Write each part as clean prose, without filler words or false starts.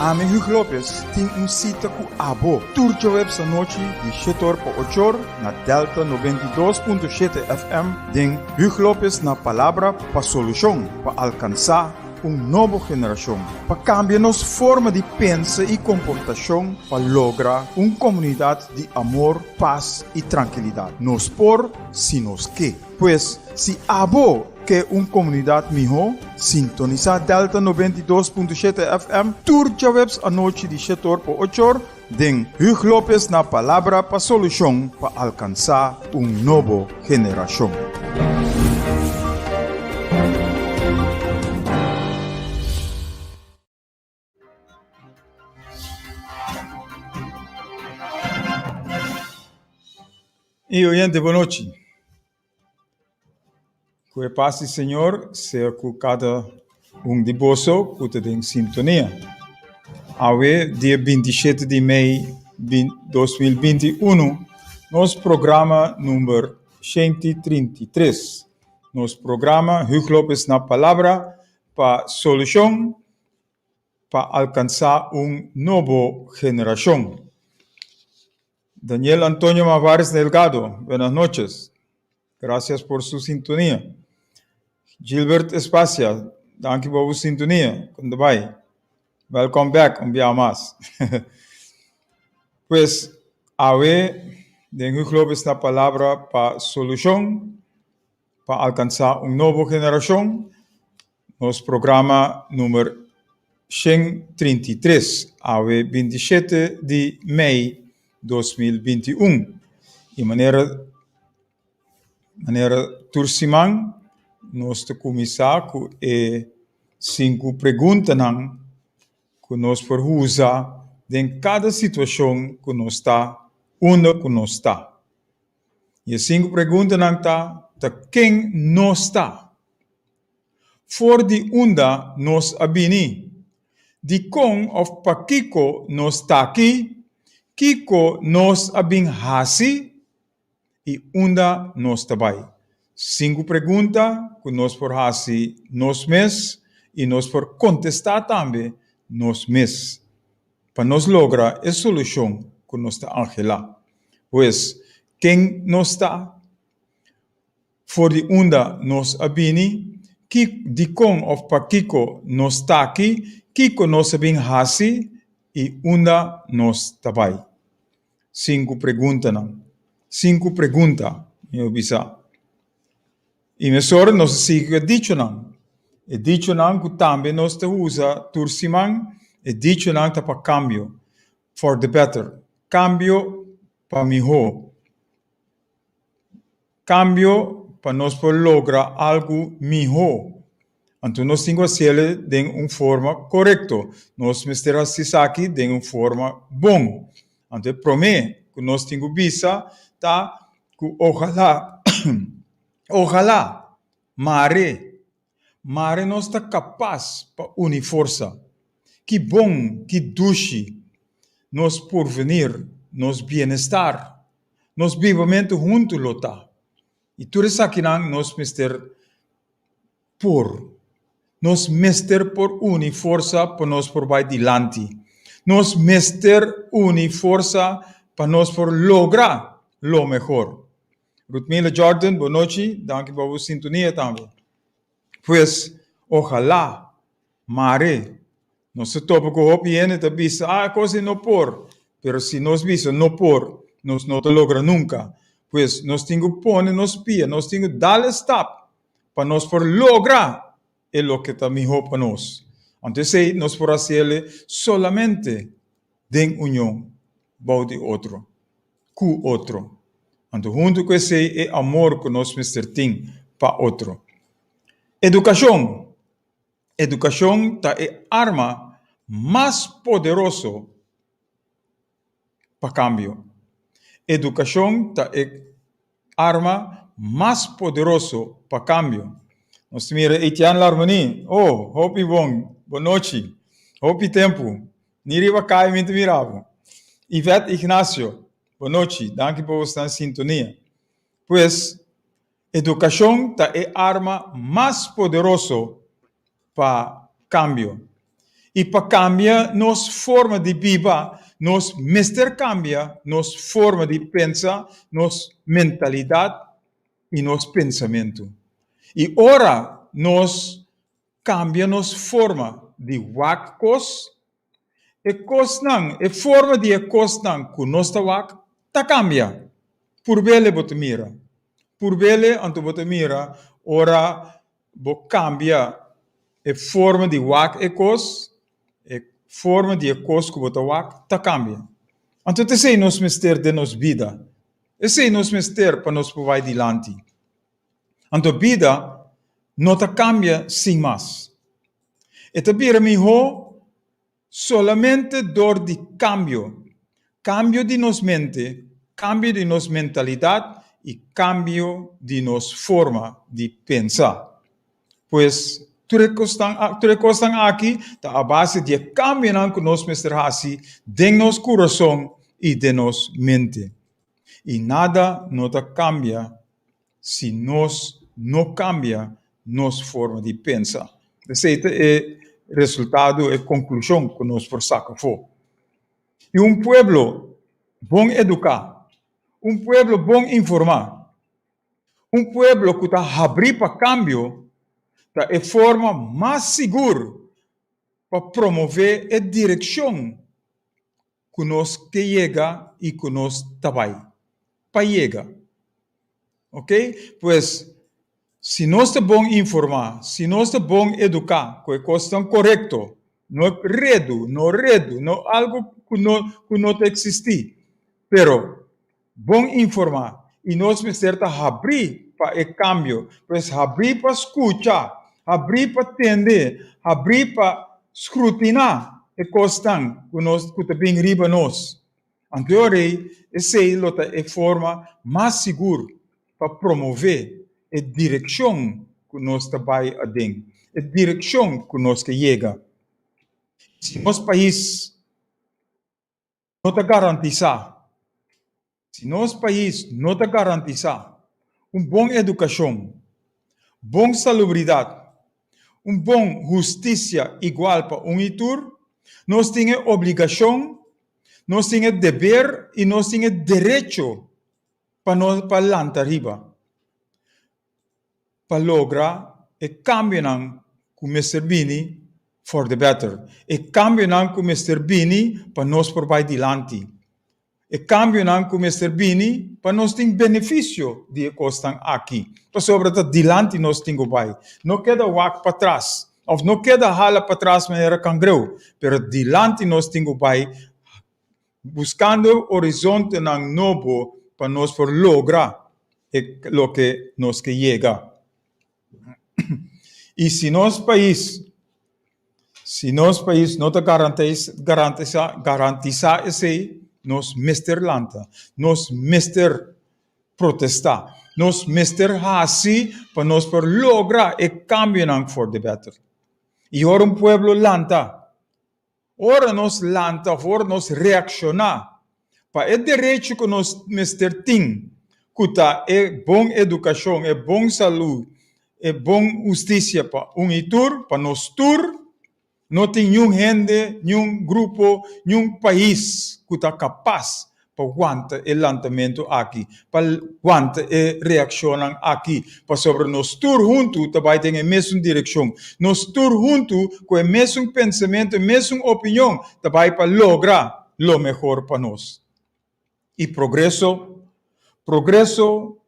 Ami Hugo Lopez tin un sita ku abo tur djaweps anochi di shetor pa ochor na Delta 92.7 FM den Hugo Lopez na Palabra pa Solushon pa alkansá un nobo generashon, pa kambia nos forma di pensa i komportashon pa logra un komunidat di amor, pas i trankilidat. Nos por si nos ke. Pues, si abo ke un komunidat mihó, sintonisá Delta 92.7 FM tur djaweps anochi di shetor pa ochor den Huug Lopez na Palabra pa Solushon pa alkansá un nobo generashon. Y oyente, bon nochi. Ku e pas di Señor sea ku kada un di boso ku ta den sintonia. Awe, dia 27 di mei 2021, nos programa number 133. Nos programa Huug Lopez na Palabra pa solushon pa alkansá un nobo generashon. Daniel Antonio Mavares Delgado, buenas noches. Gracias por su sintonía. Gilbert Espacia, danki pa bo sintonia. Kon ta bai? Welcome back un bia mas. Pues, awe den Huug Lopez na Palabra pa Solushon pa alkansá un nobo generashon, nos programa number 133, awe 27 di mei 2021. I manera manera tur siman nos ta kuminsá ku e sinku preguntanan ku nos por usa den kada situashon ku nos ta unda ku nos ta. I e sinku preguntanan ta, Ta ken nos ta? For di unda nos a bini? Dikon òf pakiko nos ta aki? Kiko nos a bin hasi? I unda nos ta bai? Sinku pregunta ku nos por hasi nos mes i nos por kontestá tambe nos mes pa nos logra e solushon ku nos ta anhelá. Pues, ken nos ta? For di unda nos a bini? Ki, dikon òf pakiko nos ta aki? Kiko nos a bin hasi? I unda nos ta bai? Sinku preguntanan. Sinku pregunta, mi a bisa. I mesora nos a sigui ku e dichonan. E dichonan ku tambe nos ta usa tur siman, e dichonan ta pa kambio, for the better, kambio pa mihó, kambio pa nos por logra algu mihó. Anto nos tin ku hasiel den un forma korekto. Nos mester hasi esaki den un forma bon. Anto e promé ku nos tin ku bisa ta ku ojalá, ojalá mare, mare nos ta kapas pa uni forsa. Ki bon, ki dushi nos porvenir, nos bienestar, nos bibamentu huntu lo ta. I tur esakinan nos mester por. Nos mester por uni forsa pa nos por bai dilanti. Nos mester uni forsa pa nos por logra lo mehor. Rutmila Jordan, bon nochi. Danki pa bo sintonia tambe. Pues, ojalá, mare, nos ta topa ku hopi hende ta bisa, ah, e kos ei no por. Pero si nos bisa no por, nos no ta logra nunka. Pues, nos tin ku pone nos pia, nos tin ku dal e stap pa nos por logra e loke ta mihó pa nos. Anto esei nos por hasi el solamente den union bou di otro, ku otro. Anto huntu ku esei e amor ku nos mester tin pa otro. Edukashon! Edukashon ta e arma mas poderoso pa kambio. Edukashon ta e arma mas poderoso pa kambio. Nos ta mira Etienne Larmonie, oh, hopi bon, bon nochi, hopi tempu, ni riba kai mi ta mira bo. Yvette Ignacio, bon nochi, danki pa bo sta na sintonia. Pues, edukashon ta e arma mas poderoso pa kambio. I pa kambia nos forma di biba, nos mester kambia nos forma di pensa, nos mentalidat i nos pensamentu. I ora nos kambia nos forma di wak kos, e kosnan, e forma di e kosnan ku nos ta wak ta kambia. Purbele bo ta mira. Purbele anto bo ta mira ora bo kambia e forma di wak e kos, e forma di e kos ku bo ta wak ta kambia. Anto ta esei nos mester den nos bida. Esei nos mester pa nos por bai dilanti. Anto bida no ta kambia sin mas. E ta bira mihó solamente dor di kambio, kambio di nos mente, kambio di nos mentalidat i kambio di nos forma di pensa. Pues, tur e kosnan tur e kosnan aki ta a base di e kambionan ku nos mester hasi den nos kurason i den nos mente. I nada no ta kambia si nos no kambia nos forma di pensa. Esei ta e resultado, e konklushon ku nos por saka afó. I un pueblo bon eduká, un pueblo bon informá, un pueblo ku ta habrí pa kambio ta e forma mas sigur pa promové e direkshon ku nos ke yega i ku nos ta bai pa yega. Ok? Pues, si nos ta bon informá, si nos ta bon eduká ku e kosnan korekto, no redu, no redu, no algu ku no ku no ta eksistí, pero bon informá i nos mester ta habrí pa e kambio, pues habrí pa skucha, habrí pa tende, habrí pa skrutiná e kosnan ku nos ku ta bin riba nos. Anto e ora ei esei lo ta e forma mas sigur pa promové e direkshon ku nos ta bai aden, e direkshon ku nos ke yega. Si nos pais no ta garantisá, si nos pais no ta garantisá un bon edukashon, bon salubridat, un bon hustisia igual pa un i tur, nos tin e obligashon, nos tin e deber i nos tin e derecho pa nos pa lanta riba, pa logra e kambionan ku mester bini for the better, e kambionan ku mester bini pa nos por bai dilanti, e kambionan ku mester bini pa nos tin benefisio di e kosnan aki, pasobra ta dilanti nos tin ku bai, no keda wak patras òf no keda hala patras manera kangreu, pero dilanti nos tin ku bai Buskando horizontenan nobo pa nos por logra e loke nos ke yega. I si nos pais, si nos pais no ta garantisa, garantisa esei, nos mester lanta, nos mester protesta, nos mester hasi pa nos por logra e kambionan for the better. I ora un pueblo lanta, Ora nos lanta of ora nos reakshoná pa e derecho ku nos mester tin, ku ta e bon edukashon, e bon salú, e bon hustisia pa un i tur, pa nos tur, no tin niun hende, niun grupo, niun pais ku ta kapas pa wanta e lantamentu aki, pa wanta e reakshonnan aki, pasobra nos tur huntu ta bai den e mesun direkshon, nos tur huntu ku e mesun pensamentu, e mesun opinion ta bai pa logra lo mehor pa nos. I progreso, progreso,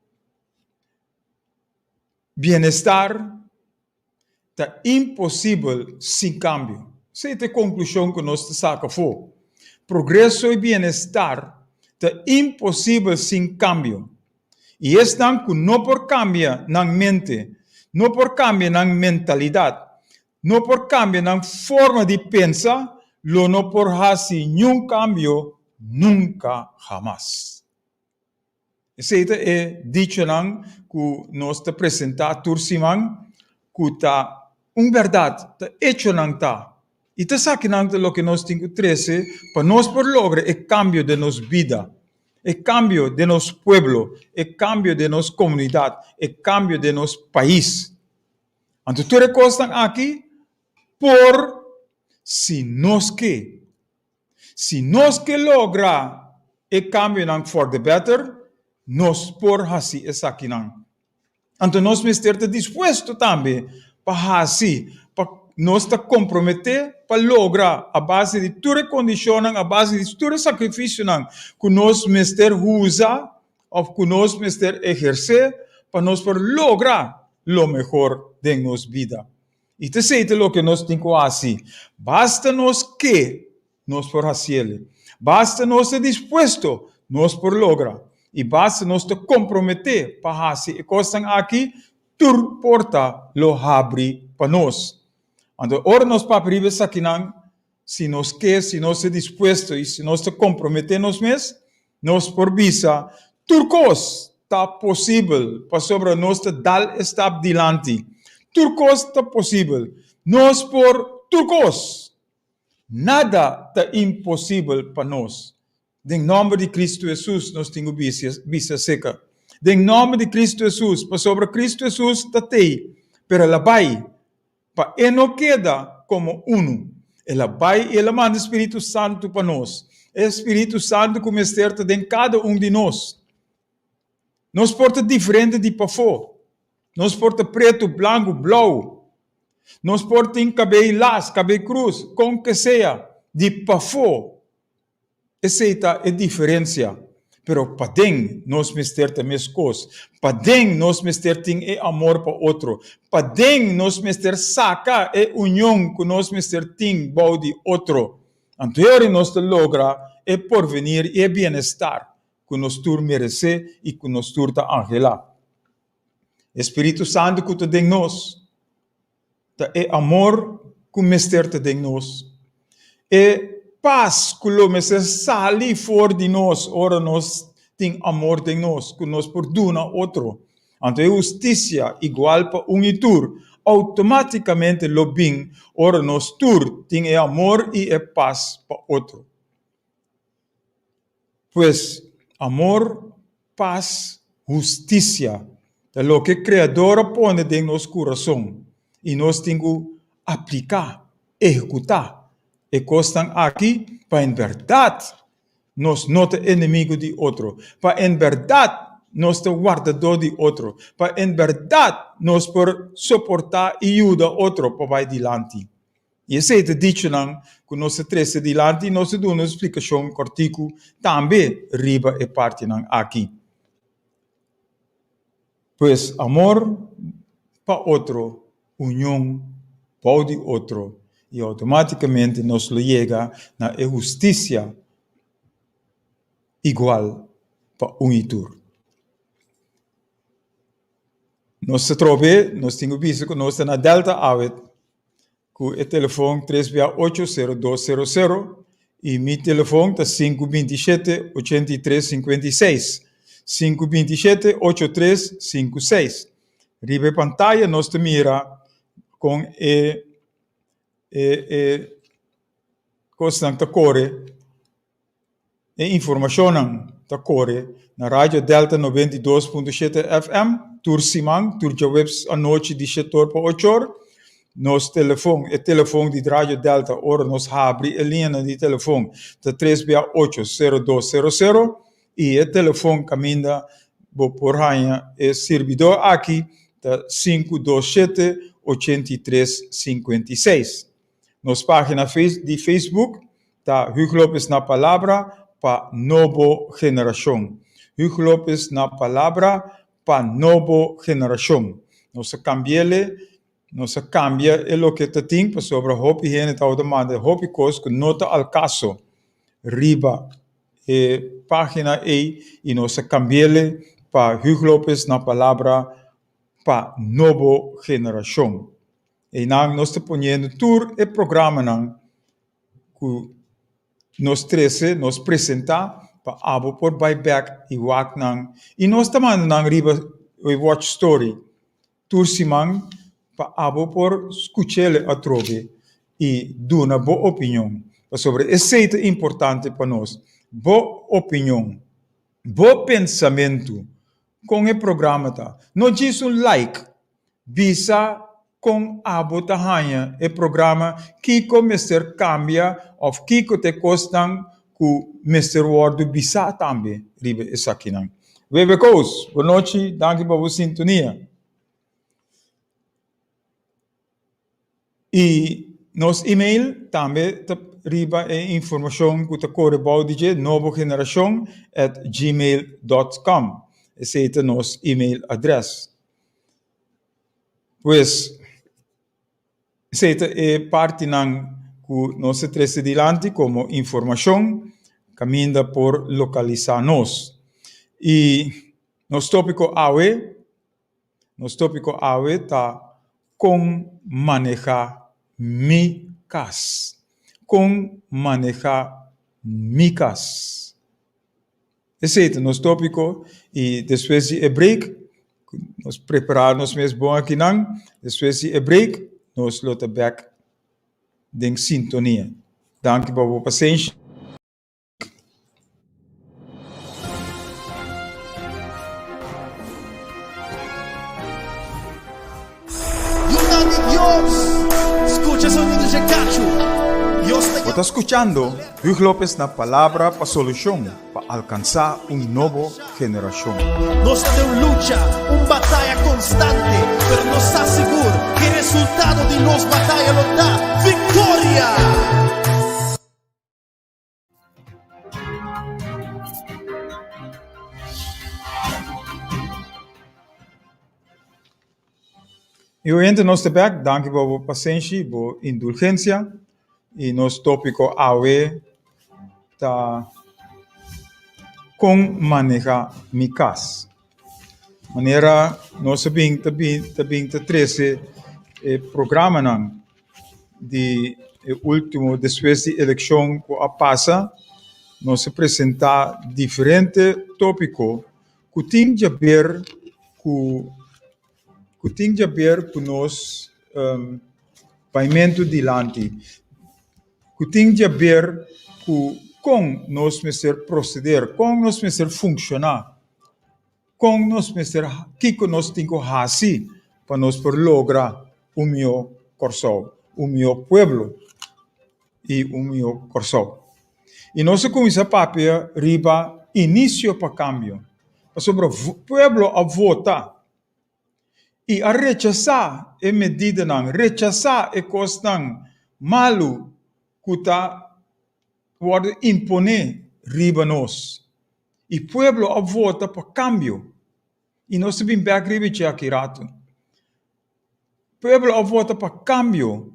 bienestar Ta imposibel sin kambio. Esei ta e konklushon ku nos ta saka afó. Progreso i bienestar ta imposibel sin kambio. I esnan ku no por kambia nan mente, no por kambia nan mentalidat, no por kambia nan forma di pensa, lo no por hasi niun kambio nunka hamas. Esei ta e dichonan ku nos ta presentá tur siman ku ta un bèrdat, ta echonan ta. I ta esakinan ta loke nos tin ku trese pa nos por logra e kambio den nos bida, e kambio den nos pueblo, e kambio den nos komunidat, e kambio den nos pais. Anto tur e kosnan aki por. Si nos ke. Si nos ke logra e kambionan for the better, nos por hasi esakinan. Anto nos mester ta dispuesto tambe pa hasi, pa nos ta komprometé pa logra a base di tur e kondishonnan, a base di tur e sakrifisionan ku nos mester usa òf ku nos mester ehersé pa nos por logra lo mehor den nos bida. I ta esei ta loke nos tin ku hasi. Basta nos ke, nos por hasiel. Basta nos ta dispuesto, nos por logra. I basta nos ta komprometé pa hasi e kosnan aki, tur porta lo habri pa nos. Anto ora nos papia riba esakinan, si nos ke, si nos ta dispuesto i si nos ta komprometé nos mes, nos por bisa, Tur kos ta posibel pasobra nos ta dal e stap dilanti. Tur kos ta posibel. Nos por tur kos! Nada ta imposibel pa nos. Den nòmber di Kristu Hesus nos tin ku bisa seka. Den nòmber di Kristu Hesus, pasobra Kristu Hesus ta tei, pero el a bai pa e no keda komo unu. El a bai i el a manda e Spiritu Santu pa nos, e Spiritu Santu ku mester ta den kada un di nos. Nos por ta diferente di pafó. Nos por ta pretu, blanku, blou. Nos por tin kabei las, kabei krus, kon ke sea, di pafó. Esei ta e diferensia. Pero paden nos mester ta meskos. Paden nos mester tin e amor pa otro. Paden nos mester saka e union ku nos mester tin bou di otro. Anto e ora nos ta logra e porvenir i e bienestar ku nos tur meresé i ku nos tur ta anhelá. E spiritu santu ku ta den nos ta e amor ku mester ta den nos, e pas ku lo mester sali for di nos ora nos tin amor den nos, ku nos por duna otro. Anto e hustisia igual pa un i tur outomátikamente lo bin ora nos tur tin e amor i e pas pa otro. Pues, amor, pas, hustisia ta loke Kreador a pone den nos kurason i nos tin ku apliká, ehekutá, e kosnan aki pa en bèrdat nos no ta enemigu di otro, pa en bèrdat nos ta wardadó di otro, pa en bèrdat nos por soportá i yuda otro pa bai dilanti. I esei ta dichonan ku nos ta trese dilanti i nos ta duna un splikashon kòrtiku tambe riba e partinan aki. Pues amor pa otro, union bou di otro i outomátikamente nos lo yega na e hustisia igual pa un i tur. Nos ta trobe, nos tin ku bisa ku nos ta na Delta awe. Ku e telefon tres bia ocho sero dos sero sero i mi telefon ta sinku 27 83 56, sinku 27 83 56. Riba e pantaya nos ta mira kon e e e kosnan ta kore. E informashonnan ta kore na Radio Delta 92.7 FM tur siman, tur djaweps anochi di shetor pa ochor. Nos telefon, e telefon di Radio Delta ora nos habri e liñanan di telefon ta tres bia ocho sero dos sero sero i e telefon kaminda bo por haña e sirbidor aki ta sinku dos shete 83 56. Nos página di Facebook ta Huug Lopez na Palabra pa Nobo Generashon. Huug Lopez na Palabra pa Nobo Generashon. Nos a kambi'ele, nos a kambia e loke ta tin pasobra hopi hende tabata manda hopi kos ku no ta al kaso riba e página ei i nos a kambi'ele pa Huug Lopez na Palabra pa Nobo Generashon. Einan nos ta poniendo tur e programanan ku nos trese, nos presentá pa abo por bai bèk i wak nan. I nos ta manda nan riba e Watch Story tur siman pa abo por skuch'el atrobe i duna bo opinion. Pasobra esei ta importante pa nos, bo opinion, bo pensamentu kon e programa ta. No djis un like, bisa. Kon abo ta haña e programa? Kiko mester kambia òf kiko ta e kosnan ku mester wòrdu bisá tambe riba esakinan? Webe Koos, bonochi, danki pa bo sintonia. I nos email tambe ta riba e informashon ku ta kore bou di dje, nobogenerashon at gmail dot com. Esei ta nos email adrès. Pues, esei ta e partinan ku nos ta trese dilanti komo informashon kaminda por lokalisá nos. I nos tópiko awe. Nos tópiko awe ta Kon manehá mi kas. Kon manehá mi kas. Esei ta nos tópiko i despues di e break, nos prepará nos mes bon akinan, despues di e break nos lo ta bèk den sintonia. Danki pa bo pasenshi. Bo ta skuchando Huug Lopez na Palabra pa Solushon pa alkansá un nobo generashon. Nos ta den un lucha, un bataya konstante, pero nos sa sigur ku e resultado di nos bataya lo ta viktoria! I oyente nos ta bek, danki pa bo pasenshi, bo indulgensia. I nos topiko awe ta kon maneha mi kas. Manera nos a bin ta bin ta bin ta trese e programanan di e ultimo despues di elekshon ku a pasa nos a presentá diferente tópiko ku tin djaber ku ku tin djaber ku nos baimentu dilanti, ku tin djaber ku kon nos mester proseder, kon nos mester funshoná. Kon nos mester, kiko nos tin ku hasi pa nos por logra un mihó Kòrsou, un mihó pueblo i un mihó Kòrsou? I nos a kuminsá papia riba inisio pa kambio, pasobra pueblo a vota i a rechasá e medidanan, rechasá e kosnan malu ku ta wòrdu imponé riba nos. I pueblo a vota pa kambio. I nos ta bin bèk riba dje aki ratu. Pueblo a vota pa kambio,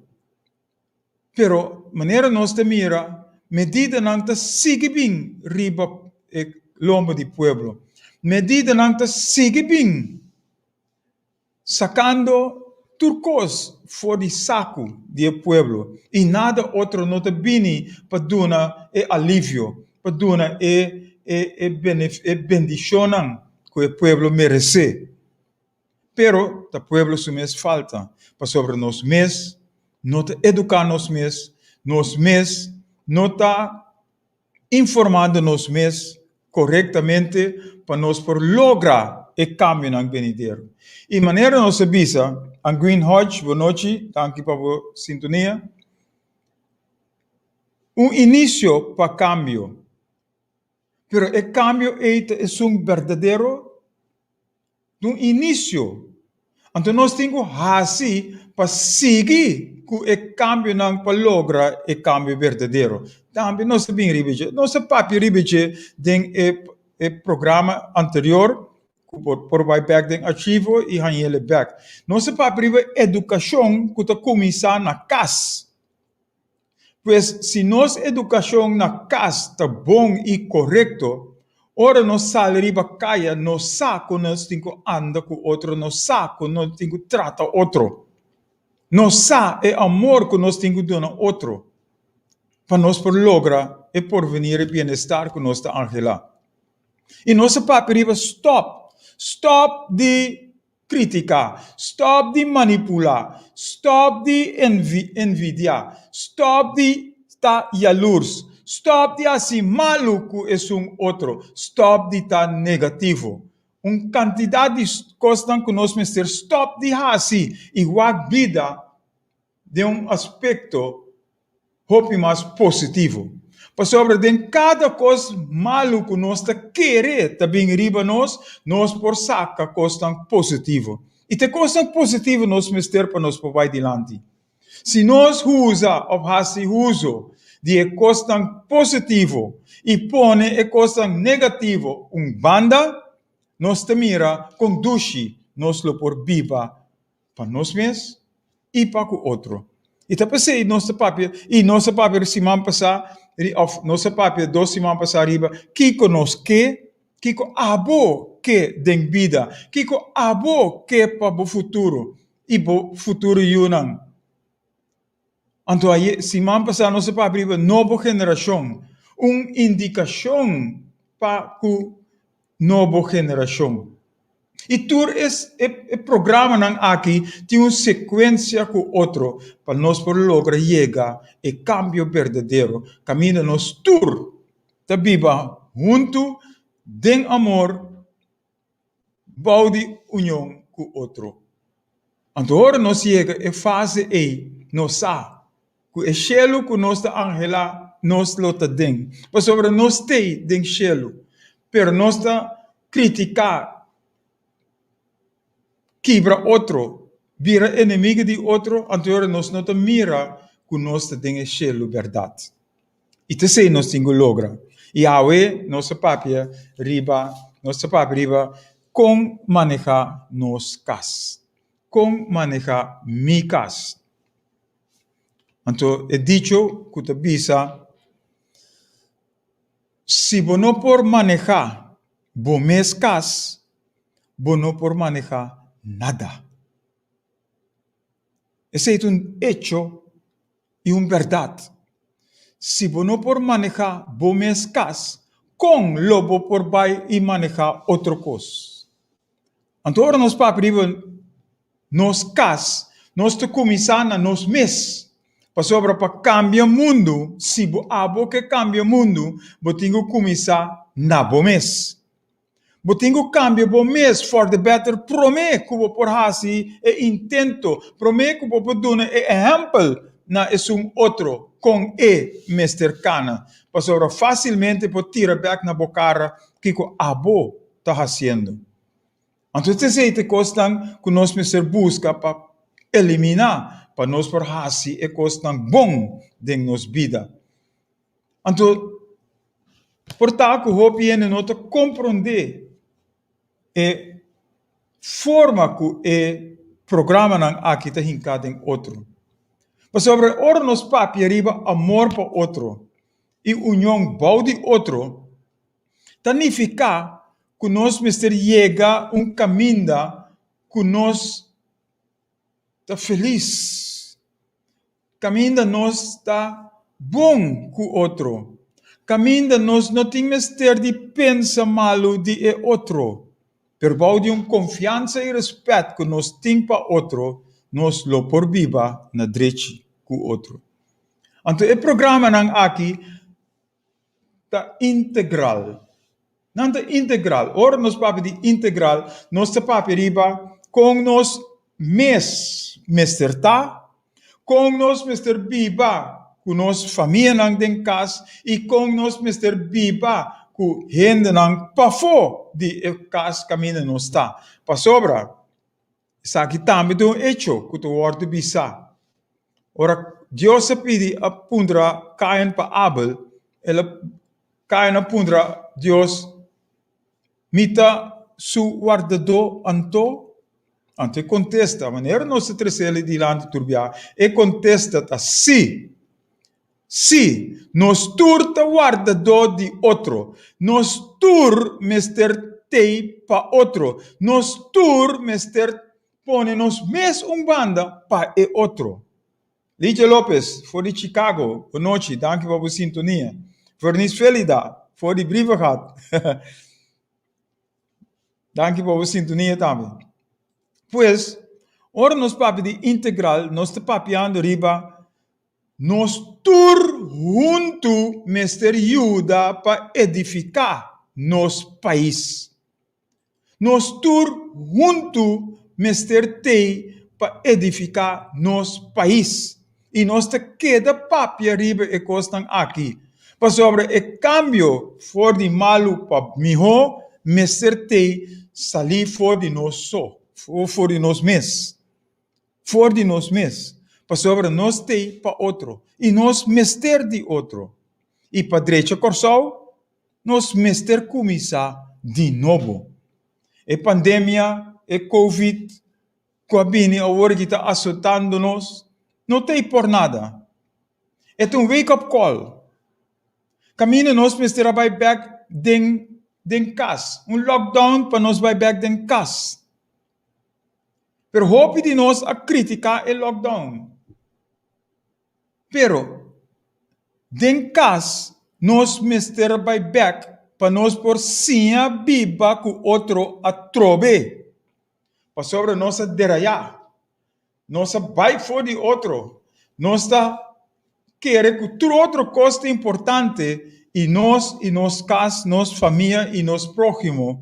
pero manera nos ta mira, medidanan ta sigui bin riba e lomba di pueblo. Medidanan ta sigui bin. Sakando tur kos for di saku di e pueblo i nada otro no ta bini pa duna e alivio, pa duna e e bendishonnan ku e pueblo meresé. Pero ta pueblo su mes falta, pasobra nos mes no ta eduká nos mes, nos mes no ta informando nos mes korektamente pa nos por logra e kambionan benidero. I manera nos a bisa, Anguin Hodge, bonochi, danki pa bo sintonia. Un inisio pa kambio, pero e kambio ei ta esun berdadero? Di un inisio. Anto nos tin ku hasi pa sigui ku e kambionan pa logra e kambio berdadero. Tambe nos ta bin riba dje. Nos a papia riba dje den e e programa anterior ku bo por bai bèk den archivo i hañ'el bèk. Nos a papia riba edukashon ku ta kuminsá na kas. Pues, si nos edukashon na kas ta bon i korekto, ora nos sali riba kaya nos sa ku nos tin ku anda ku otro, nos sa ku nos tin ku trata otro, nos sa e amor ku nos tin ku duna otro pa nos por logra e porvenir, e bienestar ku nos ta anhelá. I nos a papia riba stòp, stòp di Kritiká, stòp di manipulá, stòp di envidiá, stòp di ta yalurs, stòp di hasi malu ku esun otro, stòp di ta negativo. Un kantidat di kosnan ku nos mester stòp di hasi i wak bida den un aspekto hopi mas positivo. Pasobra den kada kos malu ku nos ta kere ta bin riba nos, nos por saka kosnan positivo. I ta e kosnan positivo nos mester pa nos por bai dilanti. Si nos usa òf hasi uso di e kosnan positivo i pone e kosnan negativo un banda, nos ta mira kon dushi nos lo por biba pa nos mes i pa ku otro. I ta p'esei nos ta papia, i nos a papia siman pasá òf nos a papia dos siman pasá riba kiko nos ke, kiko abo ke den bida, kiko abo ke pa bo futuro. i bo futuro yunan. Anto aye siman pasá nos a papia riba nobo generashon, un indikashon pa ku nobo generashon. I tur e e programanan aki tin un sekuensia ku otro pa nos por logra yega e kambio berdadero kaminda nos tur ta biba huntu den amor bou di union ku otro. Anto ora nos yega e fase ei, nos sa ku e shelu ku nos ta anhelá nos lo ta den, pasobra nos t'ei den shelu, pero nos ta kritiká, kibra otro, bira enemigu di otro, anto ora nos no ta mira ku nos ta den e shelu bèrdat. I ta esei nos tin ku logra. I awe nos a papia riba, nos ta papia riba kon manehá nos kas, kon manehá mi kas. Anto e dicho ku ta bisa, si bo no por manehá bo mes kas, bo no por manehá nada. Esei ta un echo i un bèrdat. Si bo no por manehá bo mes kas, kon lo bo por bai i manehá otro kos? Anto ora nos papia riba nos kas, nos ta kuminsá na nos mes. Pasobra pa kambia mundu, si bo abo ke kambia mundu, bo tin ku kuminsá na bo mes. Bo tin ku kambia bo mes for the better promé ku bo por hasi e intento, promé ku bo por duna e ehèmpel na esun otro kon e mester kana. Pasobra fásilmente por tira bèk na bo kara kiko abo ta hasiendo. Anto esei ta e kosnan ku nos mester buska pa eliminá pa nos por hasi e kosnan bon den nos bida. Anto, por ta ku hopi hende no ta komprondé e forma ku e programanan aki ta hinká den otro. Pasobra ora nos papia riba amor pa otro i union bou di otro, ta nifiká ku nos mester yega un kaminda ku nos ta felis. Kaminda nos ta bon ku otro. Kaminda nos no tin mester di pensa malu di e otro. Pero bou di un konfiansa i rèspèt ku nos tin pa otro, nos lo por biba na drechi ku otro. Anto e programanan aki ta integral. Nan ta integral. Ora nos papia di integral, nos ta papia riba kon nos mes mester ta, kon nos mester biba ku nos famianan den kas i kon nos mester biba ku hendenan pafó di e kas kaminda nos ta. Pasobra Esaki tambe ta un echo ku ta wòrdu bisá. Ora Dios a pidi a puntra Kain pa Abel, el a Kain a puntra Dios, Mi ta su wardadó anto? Anto e kontesta, manera nos ta trese el dilanti tur biaha, e kontesta ta sí. Sí, nos tur ta wardadó di otro. Nos tur mester tei pa otro. Nos tur mester pone nos mes un banda pa e otro. Ligia Lopez, for di Chicago, bonochi, danki pa bo sintonia. Vernice Felida, for di Brievengat, danki pa bo sintonia tambe. Pues, ora nos papia di integral, nos ta papiando riba Nos tur huntu mester yuda pa edifiká nos pais. Nos tur huntu mester t'ei pa edifiká nos pais. I nos ta keda papia riba e kosnan aki, pasobra e kambio for di malu pa mihó mester t'ei salí for di nos so, for di nos mes. For di nos mes, pasobra nos t'ei pa otro i nos mester di otro. I pa drecha Kòrsou, nos mester kuminsá di nobo. E pandemia, e covid ku a bini awor ki ta asotando nos, no t'ei por nada. E ta un wake up call. Kaminda nos mester a bai bèk den den kas, un lockdown pa nos bai bèk den kas. Pero hopi di nos a kritiká e lockdown. Pero den kas nos mester a bai bèk pa nos por siña biba ku otro atrobe. Pasobra nos a derayá, nos a bai for di otro, nos ta kere ku tur otro kos ta importante i nos i nos kas, nos famia i nos próhimo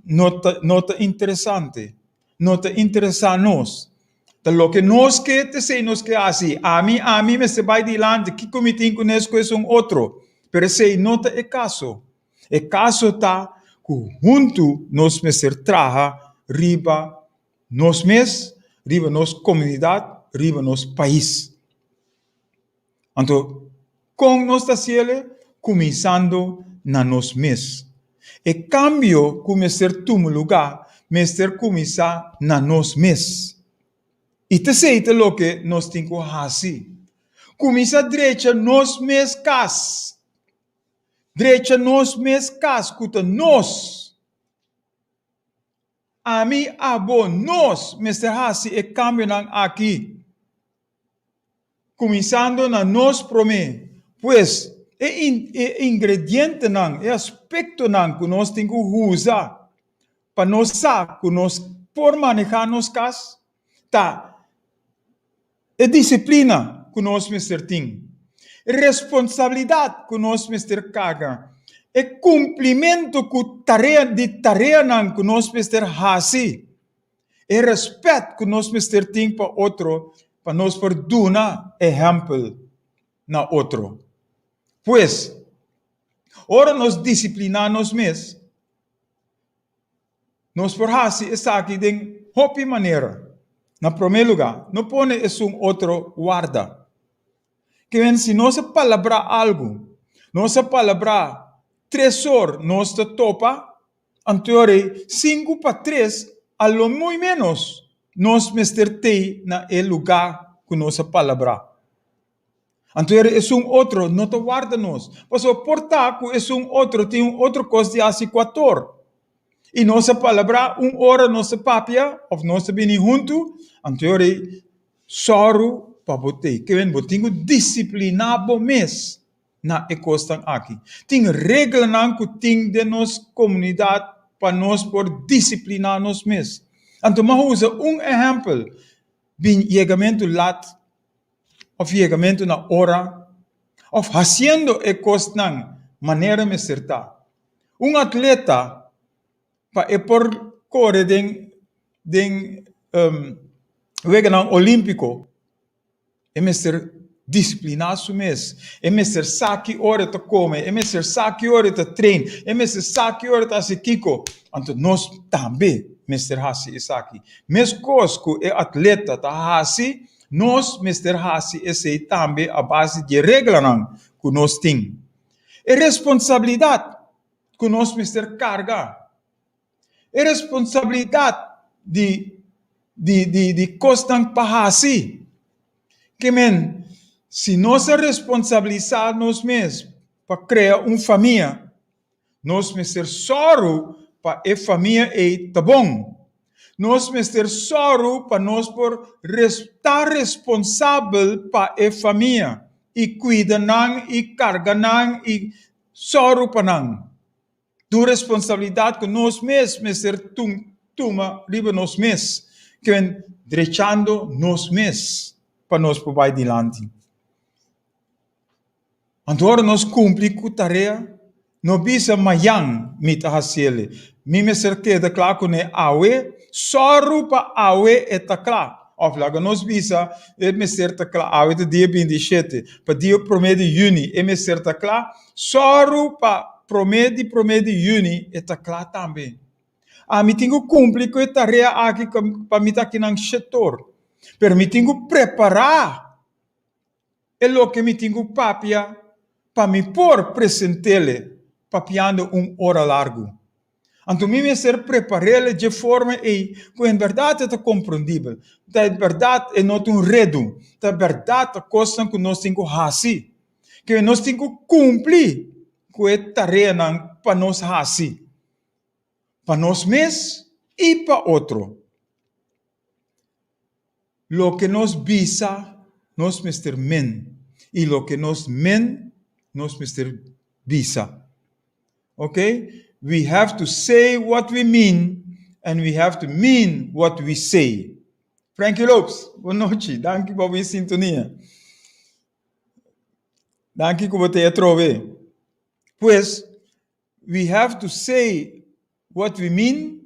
no ta no ta interesante, no ta interesá nos. Ta loke nos ke ta esei nos ke hasi. Ami, ami mester bai dilanti, kiko mi tin kunes ku esun otro? Pero esei no ta e kaso. E kaso ta ku huntu nos mester traha riba nos mes, riba nos komunidat, riba nos pais. Anto, kon nos ta hasiel? Kuminsando na nos mes. E kambio ku mester tuma lugá mester kuminsá na nos mes. I ta esei ta loke nos tin ku hasi. Kuminsá drecha nos mes kas. Drecha nos mes kas ku ta nos. Ami, abo, nos mester hasi e kambionan aki. Kuminsando na nos promé. Pues, e e ingredientenan, e aspektonan ku nos tin ku usa pa nos sa ku nos por manehá nos kas ta e disiplina ku nos mester tin, e responsabilidat ku nos mester karga, e kumplimentu ku tarea di tareanan ku nos mester hasi. E rèspèt ku nos mester tin pa otro pa nos por duna ehèmpel na otro. Pues, ora nos disipliná nos mes, nos por hasi esaki den hopi manera. Na promé lugá, no pone esun otro warda. Ke si nos a palabrá algu, nos a palabrá tres or nos ta topa, Anto rei sinku pa tres a lo muy ménos nos mester tei na e lugá ku nos a palabrá. Anto rei esun otro no ta warda nos, pasobra por ta ku esun otro tin un otro kos di hasi kuator i nos a palabrá un ora nos ta papia òf nos ta bini huntu, anto rei sòru pa bo tei. Ke men bo tin ku disipliná bo mes. na e kosnan aki. Tin reglanan ku tin den nos komunidat pa nos por disipliná nos mes. Anto mi a usa un ehèmpel di yegamentu lat òf yegamentu na ora òf hasiendo e kosnan manera mester ta. Un atleta pa e por kore den den weganan olímpiko E mester disipliná su mes. E mester sa ki ora e ta kome, e mester sa ki ora e ta train, e mester sa ki ora e ta hasi kiko. Anto nos tambe mester hasi esaki. Meskos ku e atleta ta hasi, nos mester hasi esei tambe a base di e reglanan ku nos tin. E responsabilidat ku nos mester karga. E responsabilidat di di di di kosnan pa hasi. Ke men, si nos a responsabilisá nos mes pa krea un famia, nos mester sòru pa e famia ei ta bon. Nos mester sòru pa nos por ta responsabel pa e famia i kuida nan i karga nan i sòru pa nan. Tur responsabilidat ku nos mes mester tuma riba nos mes, ken drechando nos mes pa nos por bai dilanti. Anto ora nos kumpli ku tarea, No bisa mayan mi ta hasiele. Mi mester keda kla kuné awe, sòru pa awe e ta kla. Òf laga nos bisa e mester ta kla awe ta dia 27, pa dia promé di yüni e mester ta kla, sòru pa promé di promé di yüni e ta kla tambe. Ami tin ku kumpli ku e tarea aki pa mi ta akinan shetor, pero mi tin ku prepará e loke mi tin ku papia pa mi por present'ele papiando un ora largu. Anto mi mester prepar'ele dje forma ei ku en bèrdat e ta komprendibel, ta e bèrdat e no ta un redu, ta bèrdat ta kosnan ku nos tin ku hasi, ke nos tin ku kumpli ku e tareanan pa nos hasi. Pa nos mes i pa otro. Loke nos bisa, nos mester men, i loke nos men, nos mester bisa. Ok? We have to say what we mean and we have to mean what we say. Frankie Lopes, bon nochi. Danki pa bo sintonia. Danki ku bo ta atrobe. Pues, We have to say what we mean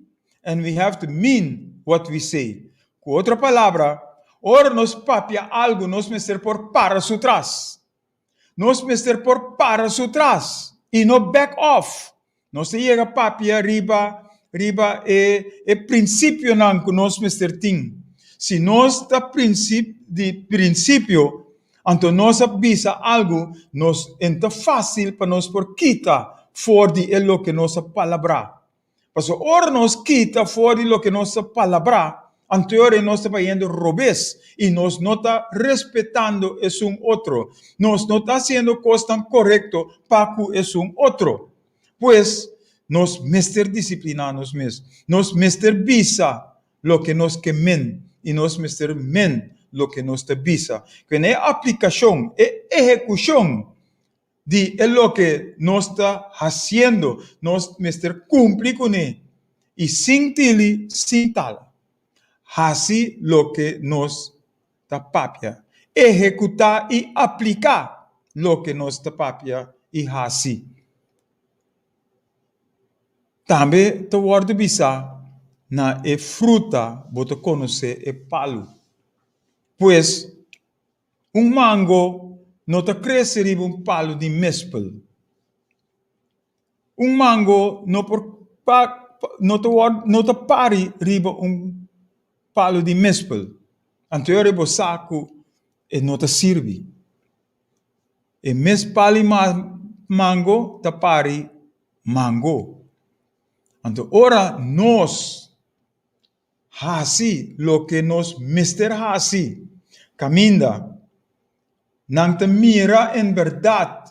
and we have to mean what we say. Ku otro palabra, ora nos papia algu nos mester por para su tras. Nos mester por para su tras i no back off. Nos ta yega papia riba riba e e prinsipionan ku nos mester tin. Si nos ta prinsip di prinsipio Anto nos a bisa algu, nos en ta fásil pa nos por kita for di e loke nos a palabrá. Pasobra ora nos kita for di loke nos a palabrá, anto e ora ei nos ta bayendo robes i nos no ta respetando esun otro. Nos no ta hasiendo kosnan korekto pa ku esun otro. Pues, nos mester disipliná nos mes. Nos mester bisa loke nos ke men i nos mester men loke nos ta bisa. Ku na e aplikashon, e ehekushon di e loke nos ta hasiendo, nos mester kumpli kuné i sin tili, sin tala. Hasi loke nos ta papia. Ehekutá i apliká loke nos ta papia i hasi. Tambe ta wòrdu bisá, Na e fruta bo ta konosé e palu. Pues, un mango no ta krese riba un palu di mespel. Un mango no por no ta wòrdu no ta pari riba un palu di mespel. Anto e ora bo sa ku e no ta sirbi. E mes pali mango ta pari mango. Anto ora nos hasi loke nos mester hasi, kaminda nan ta mira en bèrdat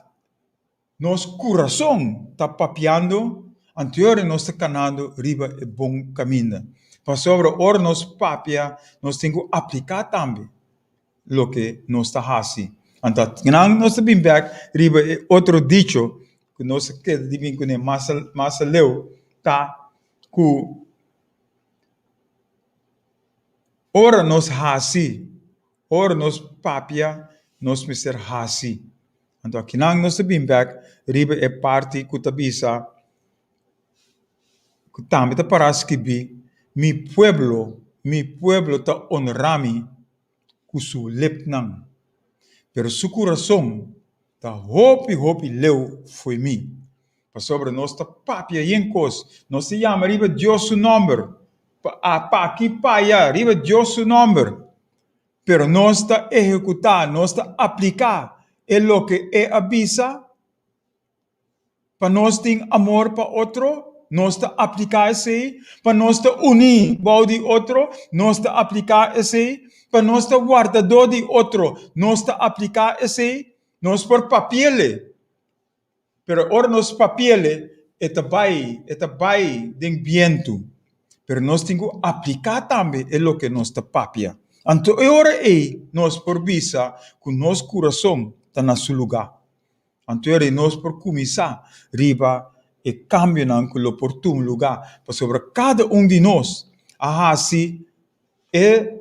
nos kurason ta papiando, anto e ora nos ta kanando riba e bon kaminda. Pasobra ora nos papia nos tin ku apliká tambe. loke nos ta hasi. Anto nan nos ta bin bek riba e otro dicho ku nos a keda di bin kuné mas mas aleu ta ku ora nos hasi, ora nos papia nos mester hasi. Anto akinan nos ta bin bek riba e parti ku ta bisa ku tambe ta para skibí, Mi pueblo, mi pueblo ta onrá mi ku su lepnan, pero su kurason ta hopi hopi leu fo'i mi. Pasobra nos ta papia yen kos, nos ta yama riba Dios su nòmber, pa aki pa aya riba Dios su nòmber, pero nos ta ehekutá, nos ta apliká e loke e a bisa? Pa nos tin amor pa otro, nos ta apliká esei. Pa nos ta uní bou di otro, nos ta apliká esei. Pa nos ta wardadó di otro, nos ta apliká esei. Nos por papi'ele, pero ora nos papi'ele, e ta bai, e ta bai den bientu. Pero nos tin ku apliká tambe e loke nos ta papia. Anto e ora ei nos por bisa ku nos kurason ta na su lugá. Anto eri nos por kuminsá riba e kambionan ku lo por tuma lugá, pasobra kada un di nos a hasi e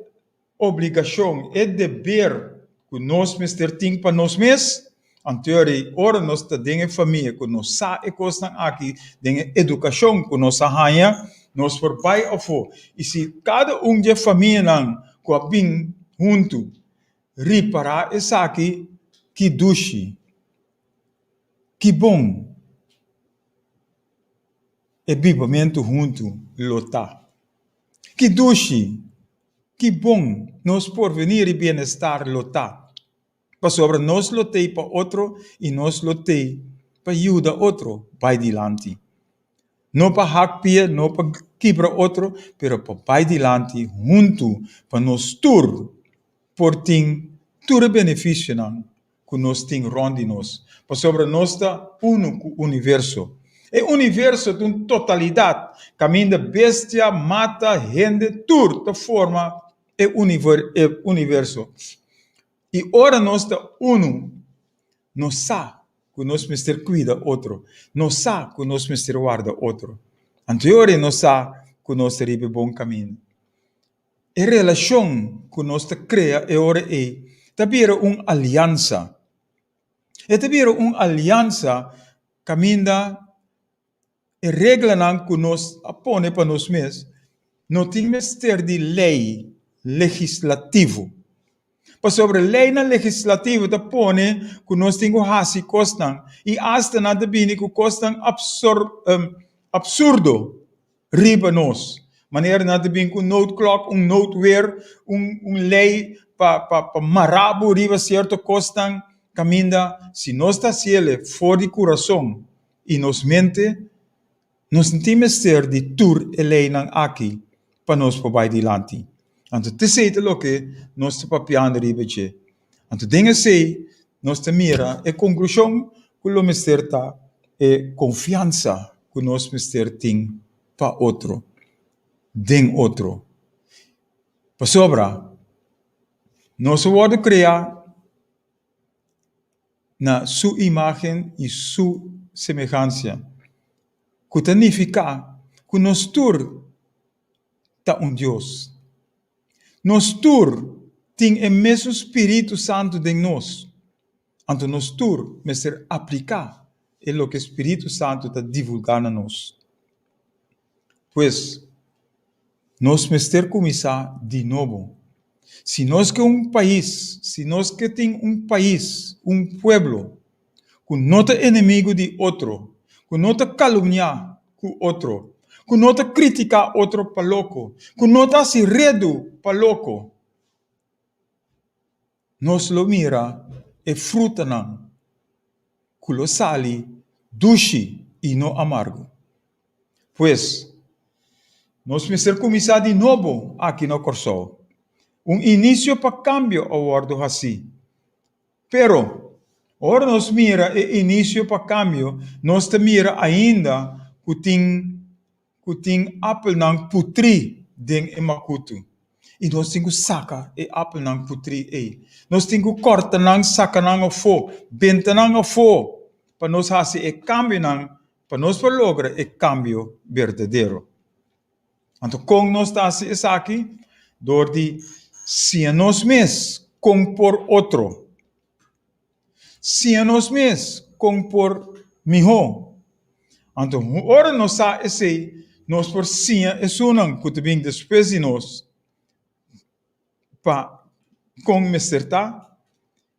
obligashon, e deber ku nos mester tin pa nos mes. Anto ri ora nos ta den e famia ku nos sa e kosnan aki, den e edukashon ku nos a haña, nos por bai afó. I si kada un di e famianan ku a bin huntu ripará esaki, ki dushi, ki bon e bibamentu huntu lo ta. Ki dushi, ki bon nos porvenir i bienestar lo ta. Pasobra nos lo t'ei pa otro i nos lo t'ei pa yuda otro bai dilanti. No pa hak pia, no pa kibra otro, pero pa bai dilanti huntu pa nos tur por tin tur e benefisionan ku nos tin rònt di nos. Pasobra nos ta unu ku universo. E universo ta un totalidat kaminda bestia, mata, hende, tur ta forma e universo. I ora nos ta unu, nos sa ku nos mester kuida otro, nos sa ku nos mester warda otro. Anto e ora nos sa ku nos ta riba e bon kaminda. E relashon ku nos ta krea e ora ei ta bira un aliansa. E ta bira un aliansa kaminda E reglanan ku nos a pone pa nos mes no tin mester di lei legislativo. Pasobra leinan legislativo ta pone ku nos tin ku hasi kosnan i asta nan ta bini ku kosnan absurdo riba nos. Manera nan ta bini ku un noodklok, un noodweer, un lei pa pa mara bo riba sierto kosnan kaminda si nos ta hasiel for di kurason i nos mente, nos no tin mester di tur e leinan aki pa nos por bai dilanti. Anto t'esei ta loke nos ta papiando riba dje. Anto den esei nos ta mira e konklushon ku lo mester ta e konfiansa ku nos mester tin pa otro, den otro. Pasobra nos a wòrdu kreá na Su imágen i Su semehansia, ku ta nifiká ku nos tur ta un Dios. Nos tur tin e mesun Spiritu Santu den nos, anto nos tur mester apliká e loke Spiritu Santu ta divulgá na nos. Pues, nos mester kuminsá di nobo. Si nos ke un pais, si nos ke tin un pais, un pueblo ku no ta enemigu di otro, ku no ta kalumniá ku otro, ku no ta kritiká otro pa loko, ku no ta hasi redu pa loko, nos lo mira e frutanan ku lo sali dushi i no amargo. Pues, nos mester kuminsá di nobo aki na Kòrsou. Un inisio pa kambio a wòrdu hasí. Pero, ora nos mira e inisio pa kambio, nos ta mira ainda ku tin ku tin apelnan putrí den e makutu. I nos tin ku saka e apelnan putrí ei. Nos tin ku kòrta nan, saka nan afó, benta nan afó pa nos hasi e kambionan pa nos por logra e kambio berdadero. Anto kon nos ta hasi esaki? Dor di siña nos mes kon por otro. Siña nos mes kon por mihó. Anto ora nos sa esei, nos por siña esunnan ku ta bin despues di nos pa kon mester ta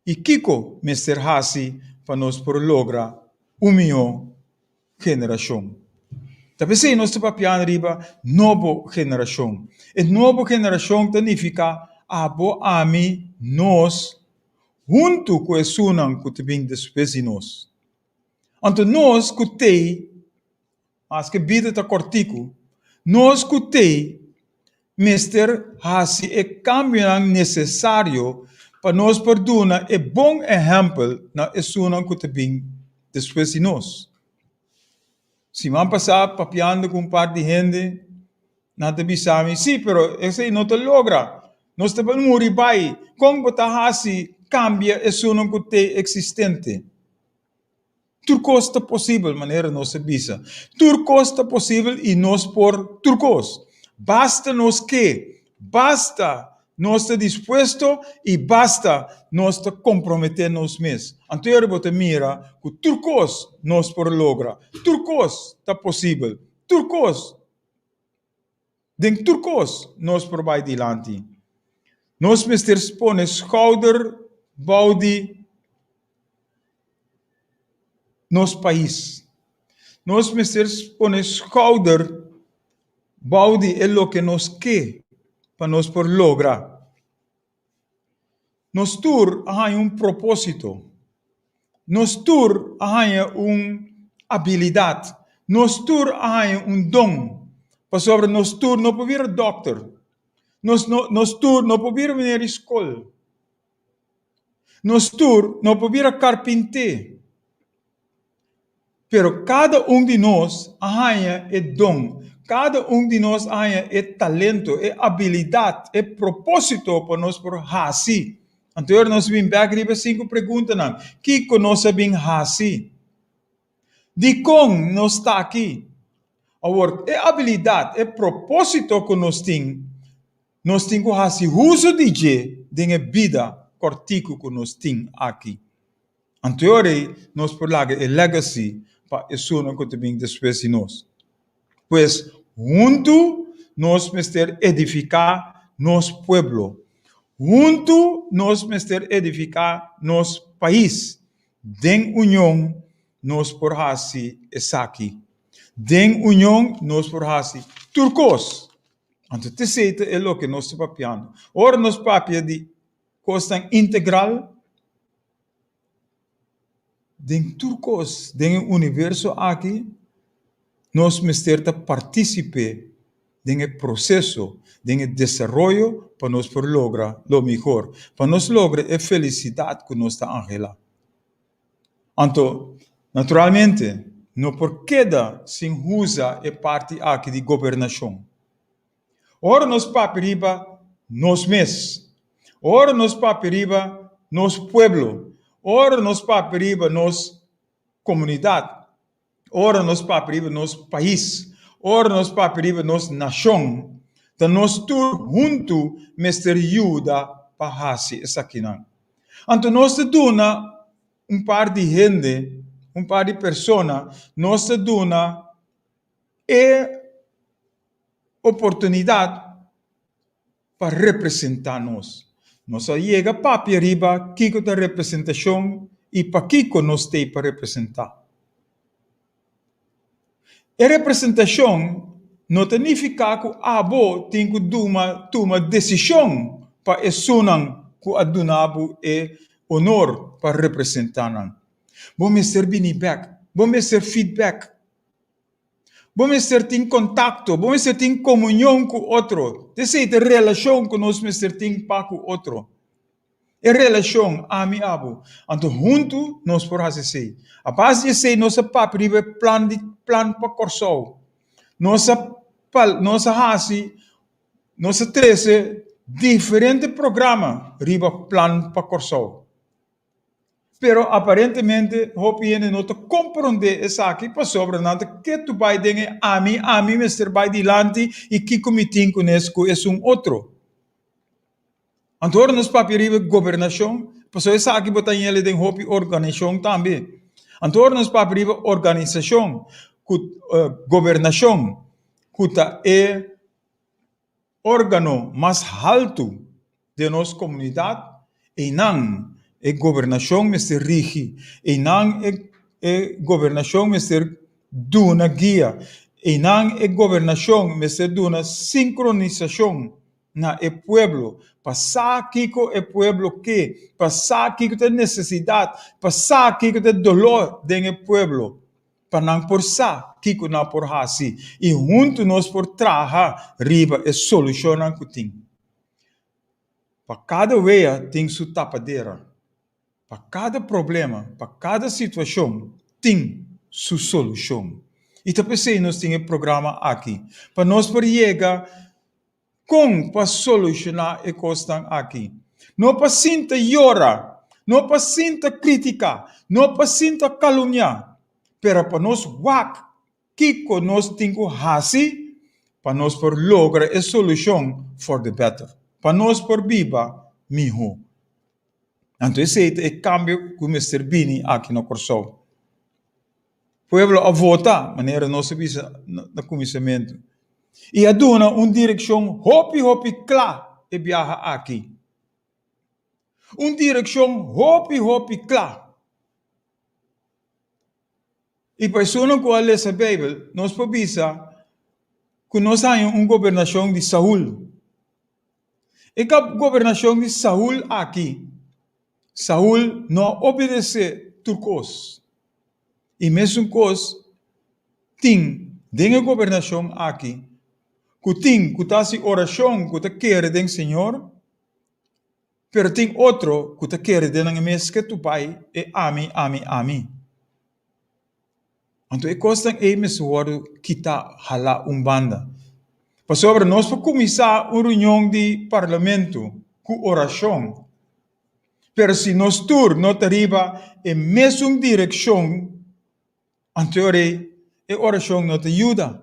i kiko mester hasi pa nos por logra un mihó generashon. Ta p'esei nos ta papiando riba nobo generashon. E nobo generashon ta nifiká abo, ami, nos, huntu ku esunnan ku ta bin despues di nos. Anto nos ku t'ei, maske bida ta kòrtiku, nos ku t'ei mester hasi e kambionan nesesario pa nos por duna e bon ehèmpel na esunnan ku ta bin despues di nos. Siman pasá papiando ku un par di hende, nan ta bisa mi, Sí, pero esei no ta logra. Nos ta muri bai. Kon bo ta hasi kambia esunnan ku t'ei eksistente? Tur kos ta posibel, manera nos a bisa. Tur kos ta posibel i nos por tur kos. Basta nos ke, basta. nos ta dispuesto i basta nos ta komprometé nos mes. Anto e ora bo ta mira ku tur kos nos por logra, tur kos ta posibel, tur kos, den tur kos nos por bai dilanti. Nos mester pone skouder bou di nos pais. Nos mester pone skouder bou di e loke nos ke pa nos por logra. Nos tur a haña un propósito. Nos tur a haña un abilidat. Nos tur a haña un don. Pasobra nos tur no por bira dòkter. Nos no nos tur no por bira meneer di skol. Nos tur no por bira karpinté. Pero kada un di nos a haña e don, kada un di nos a haña e talento, e abilidat, e propósito pa nos por hasi. Anto ora nos bin bèk riba e sinku preguntanan, Kiko nos a bin hasi? Dikon nos ta aki? Awor, e abilidat, e propósito ku nos tin, nos tin ku hasi uso di dje den e bida kòrtiku ku nos tin aki. Anto e ora ei nos por laga e legacy pa esunnan ku ta bin despues di nos. Pues, huntu nos mester edifiká nos pueblo. Huntu nos mester edifiká nos pais. Den union nos por hasi esaki. Den union nos por hasi tur kos. Anto t'esei ta e loke nos ta papiando. Ora nos papia di kosnan integral, Den tur kos den e universo aki, nos mester ta partísipe den e proseso, den e desaroyo pa nos por logra lo mihor, pa nos logra e felisidat ku nos ta anhelá. Anto, naturalmente, no por keda sin usa e parti aki di gobernashon. Ora nos papia riba nos mes, ora nos papia riba nos pueblo, ora nos papia riba nos komunidat, ora nos papia riba nos pais, ora nos papia riba nos nashon, ta nos tur huntu mester yuda pa hasi esakinan. Anto nos ta duna un par di hende, un par di persona, nos ta duna e oportunidat pa representá nos. Nos a yega papia riba kiko ta representashon i pakiko nos t'ei pa representá. E representashon no ta nifiká ku abo tin ku duma tuma desishon pa esunnan ku a duna bo e onor pa representá nan. Bo mester bini bèk, bo mester feedback. Bo mester tin kontakto, bo mester tin komunion ku otro. T'esei ta e relashon ku nos mester tin pa ku otro. E relashon ami abo. Anto huntu nos por hasi esei. A base di esei nos a papia riba e plan di plan pa Kòrsou. Nos a nos a hasi, nos a trese diferente programa riba plan pa Kòrsou. Pero aparentemente hopi hende no ta komprondé esaki pasobra nan ta ketu bai den e ami, ami mester bai dilanti i kiko mi tin kunes ku esun otro. Anto ora nos papia riba gobernashon, pasobra esaki bo ta yele den hopi organisashon tambe. Anto ora nos papia riba organisashon ku gobernashon ku ta e Órgano mas haltu den nos komunidat, einan e gobernashon mester rigi, einan e e gobernashon mester duna guia, einan e gobernashon mester duna sinkronisashon na e pueblo pa sa kiko e pueblo ke, pa sa kiko ta e nesesidat, pa sa kiko ta e doló den e pueblo. pa nan por sa kiko nan por hasi i huntu nos por traha riba e solushonnan ku tin. Pa kada wea tin su tapadera, pa kada problema, pa kada situashon tin su solushon. I ta p'esei nos tin e programa aki, pa nos por yega Kon pa solushoná e kosnan aki? No pa sinta yora, no pa sinta kritiká, no pa sinta kalumniá, pero pa nos wak kiko nos tin ku hasi pa nos por logra e solushon for the better, pa nos por biba mihó. Anto esei ta e kambio ku mester bini aki na Kòrsou. Pueblo a vota, manera nos a bisa na kuminsamentu, i a duna un direkshon hopi hopi kla e biaha aki. Un direkshon hopi hopi kla. I pa esunnan ku a lesa Beibel, nos por bisa ku nos haña un gobernashon di Saul. E gobernashon di Saul aki, Saul no a obedesé tur kos. I mesun kos tin den e gobernashon aki, ku tin ku ta hasi orashon ku ta kere den Señor, pero tin otro ku ta kere den nan mes ke tu bai e ami, ami, ami. Anto e kosnan ei mester wòrdu kitá, halá un banda. Pasobra nos por kuminsá un reunion di parlamento ku orashon, pero si nos tur no ta riba e mesun direkshon, anto e ora ei e orashon no ta yuda.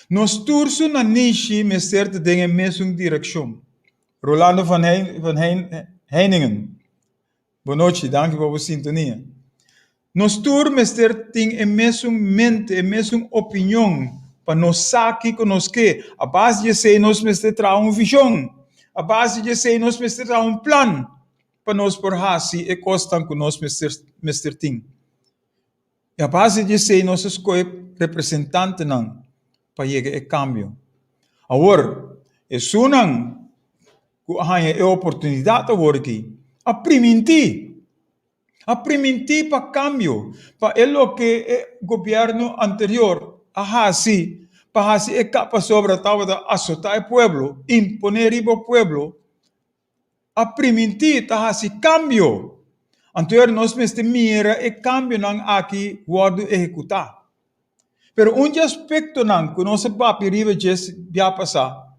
Nos tur su nanishi mester ta den e mesun direkshon. Rolando van Heiningen. Bonochi, danki pa bo sintonia. Nos tur mester tin e mesun mente, e mesun opinion pa nos sa kiko nos ke. A base di esei nos mester traha un vishon. A base di esei nos mester traha un plan pa nos por hasi e kosnan ku nos mester mester tin. I a base di esei nos a skohe representantenan pa yega e kambio. Awor, esunnan ku a haña e oportunidat awor aki, a primintí, a primintí pa kambio, pa e loke e gobièrnu anterior a hasi, pa hasi e kap pasobra tabata asotá e pueblo, imponé riba e pueblo, a primintí ta hasi kambio. Anto ora nos mester mira e kambionan aki wòrdu ehekutá. Pero un di aspektonan ku nos a papia riba dje bia pasá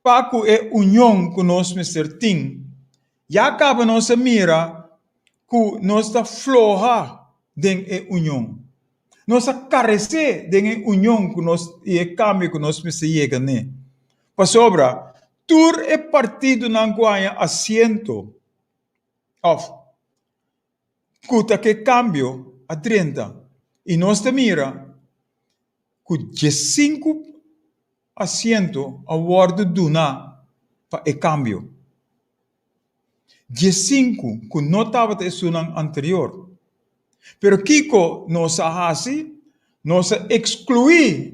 Pa ku e union ku nos mester tin, ya kaba nos a mira ku nos ta floha den e union. Nos a karesé den e union ku nos i e kambio ku nos mester yega n'e. Pasobra tur e partidonan ku haña asiento òf ku ta ke kambio a drenta i nos ta mira ku diesinku asiento a wòrdu duná pa e kambio. Diesinku ku no tabata esunnan anterior. Pero kiko nos a hasi? Nos a ekskluí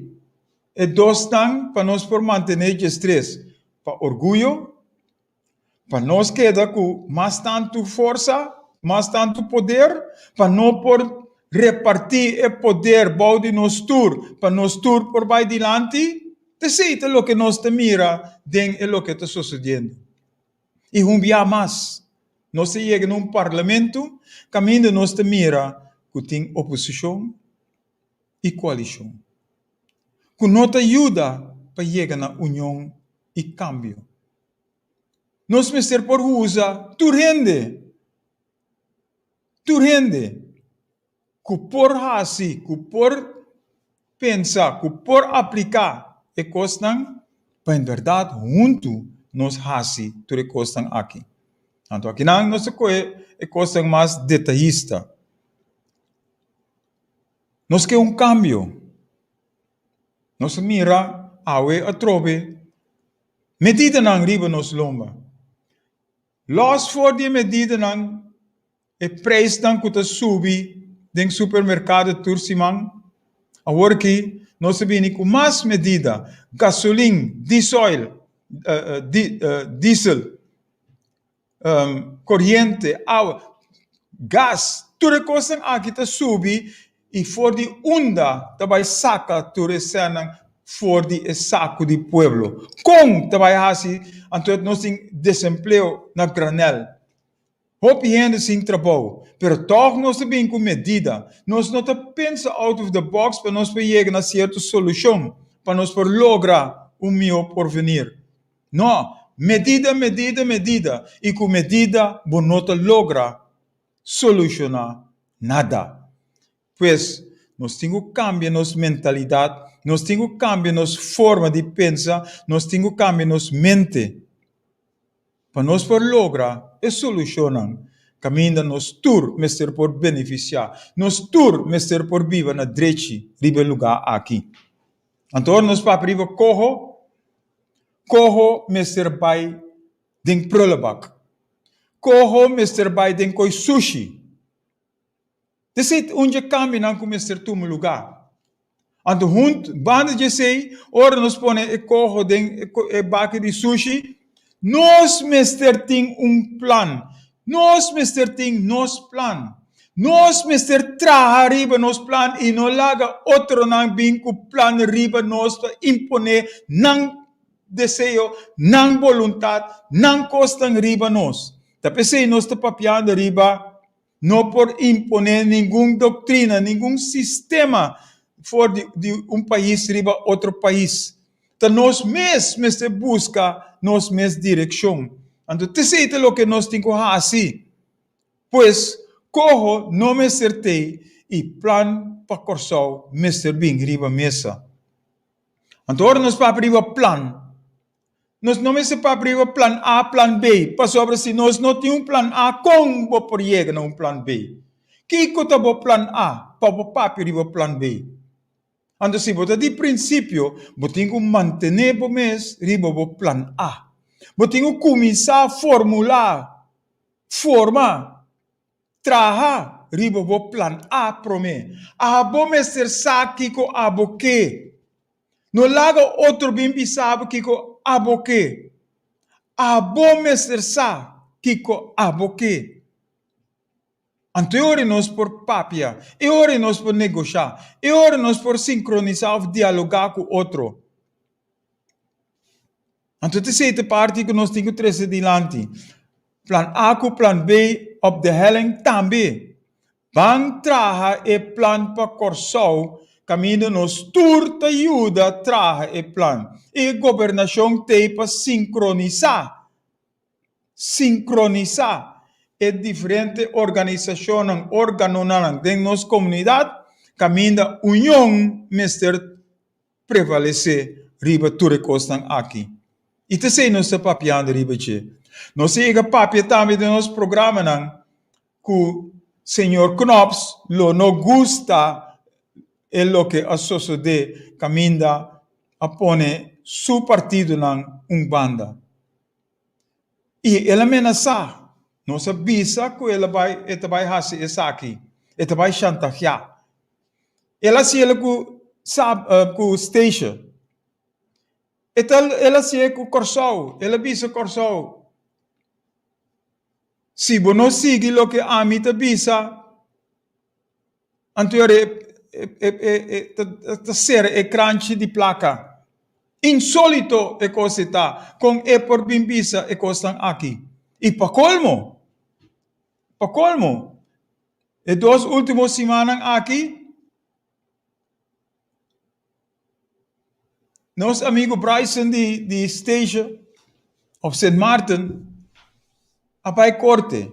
e dosnan pa nos por mantené diestres pa orguyo Pa nos keda ku mas tantu forsa, mas tantu poder, pa no por repartí e poder bou di nos tur, pa nos tur por bai dilanti. T'esei ta loke nos ta mira den e loke ta sosodiendo. I un bia mas, nos ta yega na un parlamento kaminda nos ta mira ku tin oposishon i koalishon, ku no ta yuda pa yega na union i kambio. Nos mester por usa tur hende, tur hende ku por hasi, ku por pensa, ku por apliká e kosnan pa en bèrdat huntu nos hasi tur e kosnan aki. Anto akinan nos ta kohe e kosnan mas detayista. Nos ke un kambio. Nos a mira awe atrobe Medidanan riba nos lomba. Los for di e medidanan, e prijsnan ku ta subi den supermerkado tur siman. Awor aki nos a bini ku mas medida, gasolin, disoil, diesel, koriente, awa, gas, tur e kosnan aki ta subi i for di unda ta bai saka tur e sènnan for di e saku di pueblo? Kon ta bai hasi anto nos tin desempleo na granèl? Hopi hende sin trabou, pero tòg nos ta bin ku medida. Nos no ta pensa out of the box pa nos por yega na sierto solushon pa nos por logra un mihó porvenir. No, medida, medida, medida, i ku medida bo no ta logra solushoná nada. Pues, nos tin ku kambia nos mentalidat, nos tin ku kambia nos forma di pensa, nos tin ku kambia nos mente. Pa nos por logra e solushonnan kaminda nos tur mester por benefisiá, nos tur mester por biba na drechi riba e lugá aki. Anto ora nos papia riba koho, koho mester bai den prullenbak. Koho mester bai den koi sushi. Esei ta un dje kambionan ku mester tuma lugá. Anto hunt banda dje esei, ora nos pone e koho den e baki di sushi, nos mester tin un plan. Nos mester tin nos plan. Nos mester traha riba nos plan i no laga otronan bin ku plan riba nos pa imponé nan deseo, nan boluntat, nan kosnan riba nos. Ta p'esei nos ta papiando riba No por imponé ningun doktrina, ningun sistema for di di un pais riba otro pais. Ta nos mes mester buska nos mes direkshon. Anto t'esei ta loke nos tin ku hasi. Pues, koho no mester t'ei i plan pa Kòrsou mester bin riba mesa. Anto ora nos papia riba plan, Nos no mester papia riba plan A, plan B, pasobra si nos no tin un plan A, kon bo por yega na un plan B? Kiko ta bo plan A pa bo papia riba plan B? Anto si bo ta di prinsipio, bo tin ku mantené bo mes riba bo plan A. Bo tin ku kuminsá formulá, forma, traha riba bo plan A promé. Abo mester sa kiko abo ke. No laga otro bin bisa bo kiko abo ke. Abo mester sa kiko abo ke. Anto e ora nos por papia, e ora nos por negoshá, e ora nos por sinkronisá òf dialogá ku otro. Anto ta esei ta e parti ku nos tin ku trese dilanti. Plan A ku plan B op de helling tambe. Ban traha e plan pa Kòrsou kaminda nos tur ta yuda traha e plan. E gobernashon t'ei pa sinkronisá, sinkronisá e diferente organisashonnan, organonan den nos komunidat kaminda union mester prevalesé riba tur e kosnan aki. I ta esei nos ta papiando riba dje. Nos a yega papia tambe den nos programanan ku señor Knops lo no gusta e loke a sosodé kaminda a pone su partidonan un banda. I el a menasá. Nos a bisa ku el a bai e ta bai hasi esaki, e ta bai shantagiá. El a hasiel ku sab ku Stacia. E ta el a hasié ku Kòrsou, el a bisa Kòrsou, Si bo no sigui loke ami ta bisa, anto e e ta sera e kranchi di plaka. Insolito e kos ei ta, kon e por bin bisa e kosnan aki. I pa kolmo, pa kolmo, e dos ultimo simannan aki, Nos amigo Bryson di di Statia of Sint Maarten a bai korte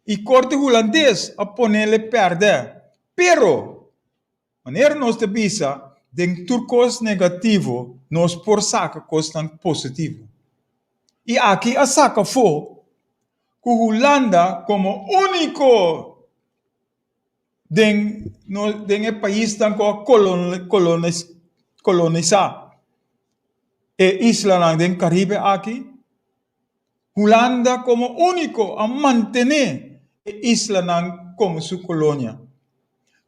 i korte hulandes a ponele pèrdè. Pero, manera nos ta bisa, den tur kos negativo nos por saka kosnan positivo. I aki a saka afó ku Hulanda komo úniko den no den e paisnan ku a kolonisá e islanan den Karibe aki, Hulanda komo úniko a mantené e islanan komo su kolonia.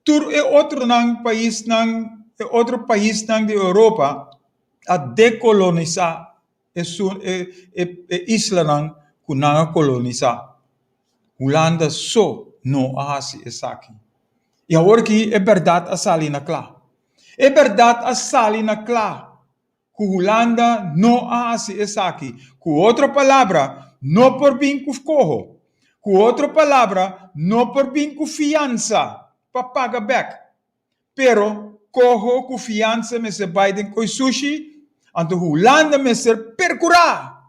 Tur e otronan paisnan e otro paisnan di Europa a dekolonisá e e islanan ku nan a kolonisá. Hulanda so no a hasi esaki. I awor ki e bèrdat a sali na kla. E bèrdat a sali na kla ku Hulanda no a hasi esaki. Ku otro palabra, no por bin ku koho. Ku otro palabra, no por bin ku fiansa pa paga bèk. Pero koho ku fiansa mester bai den koi sushi, anto Hulanda mester perkurá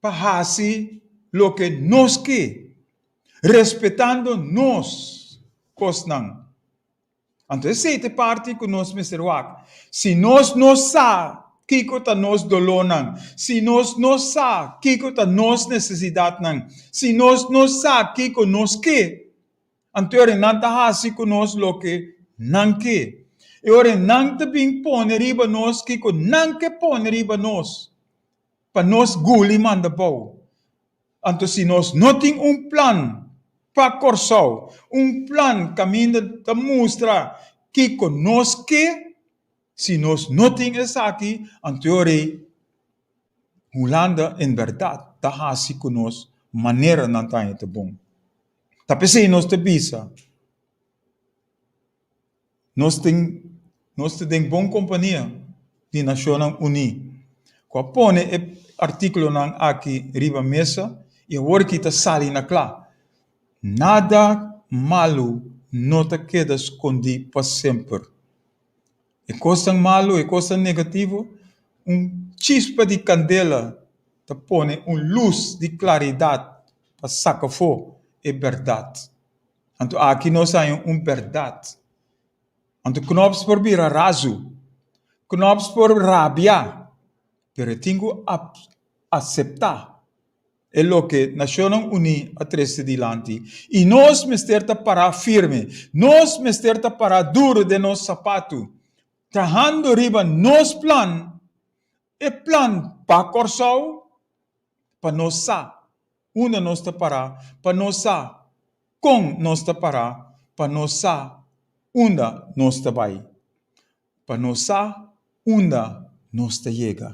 pa hasi loke nos ke, respetando nos kosnan. Anto esei ta e parti ku nos mester wak. Si nos no sa. kiko ta nos dolónan, si nos no sa kiko ta nos nesesidatnan, si nos no sa kiko nos ke, anto e ora nan ta hasi ku nos loke nan ke. E ora nan ta bin pone riba nos kiko nan ke pone riba nos, pa nos guli manda bou. Anto si nos no tin un plan pa Kòrsou, un plan kaminda ta mustra kiko nos ke, si nos no tin esaki, anto e ora ei Hulanda en bèrdat ta hasi ku nos manera nan ta haña ta bon. Ta p'esei nos ta bisa, Nos tin nos ta den bon kompania di Nashonnan Uní ku a pone e artíkulonan aki riba mesa i awor ki ta sali na kla. Nada malu no ta keda skondí pa semper. E kosnan malu, e kosnan negativo, un chispa di kandela ta pone un lus di klaridat pa saka afó e bèrdat. Anto aki nos haña un bèrdat. Anto Knops por bira razu, Knops por rabia, pero e tin ku aseptá e loke Nashonnan Uní a trese dilanti. I nos mester ta pará firme, nos mester ta pará duru den nos sapatu, trahando riba nos plan, e plan pa Kòrsou, pa nos sa unda nos ta pará, pa nos sa kon nos ta pará, pa nos sa unda nos ta bai, pa nos sa unda nos ta yega.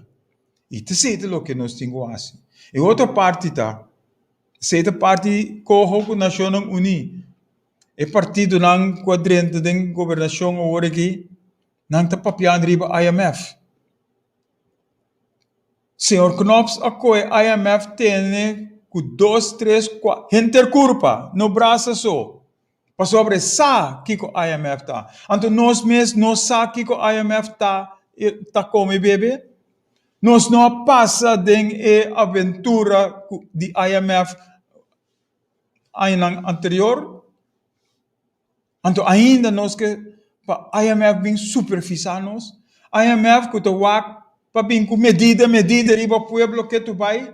I ta esei ta loke nos tin ku hasi. E otro parti ta, esei ta parti koho ku Nashonnan Uní. E partidonan ku a drenta den gobernashon awor aki, nan ta papiando riba IMF. Señor Knops a kohe IMF tene ku dos, tres, kua, henter kurpa, no brasa so. Pasobra e sa kiko IMF ta. Anto nos mes no sa kiko IMF ta, ta kome i bebe? Nos no a pasa den e aventura di IMF añanan anterior? Anto ainda nos ke pa IMF bin supervisá nos? IMF ku ta wak pa bin ku medida medida riba pueblo ketu bai,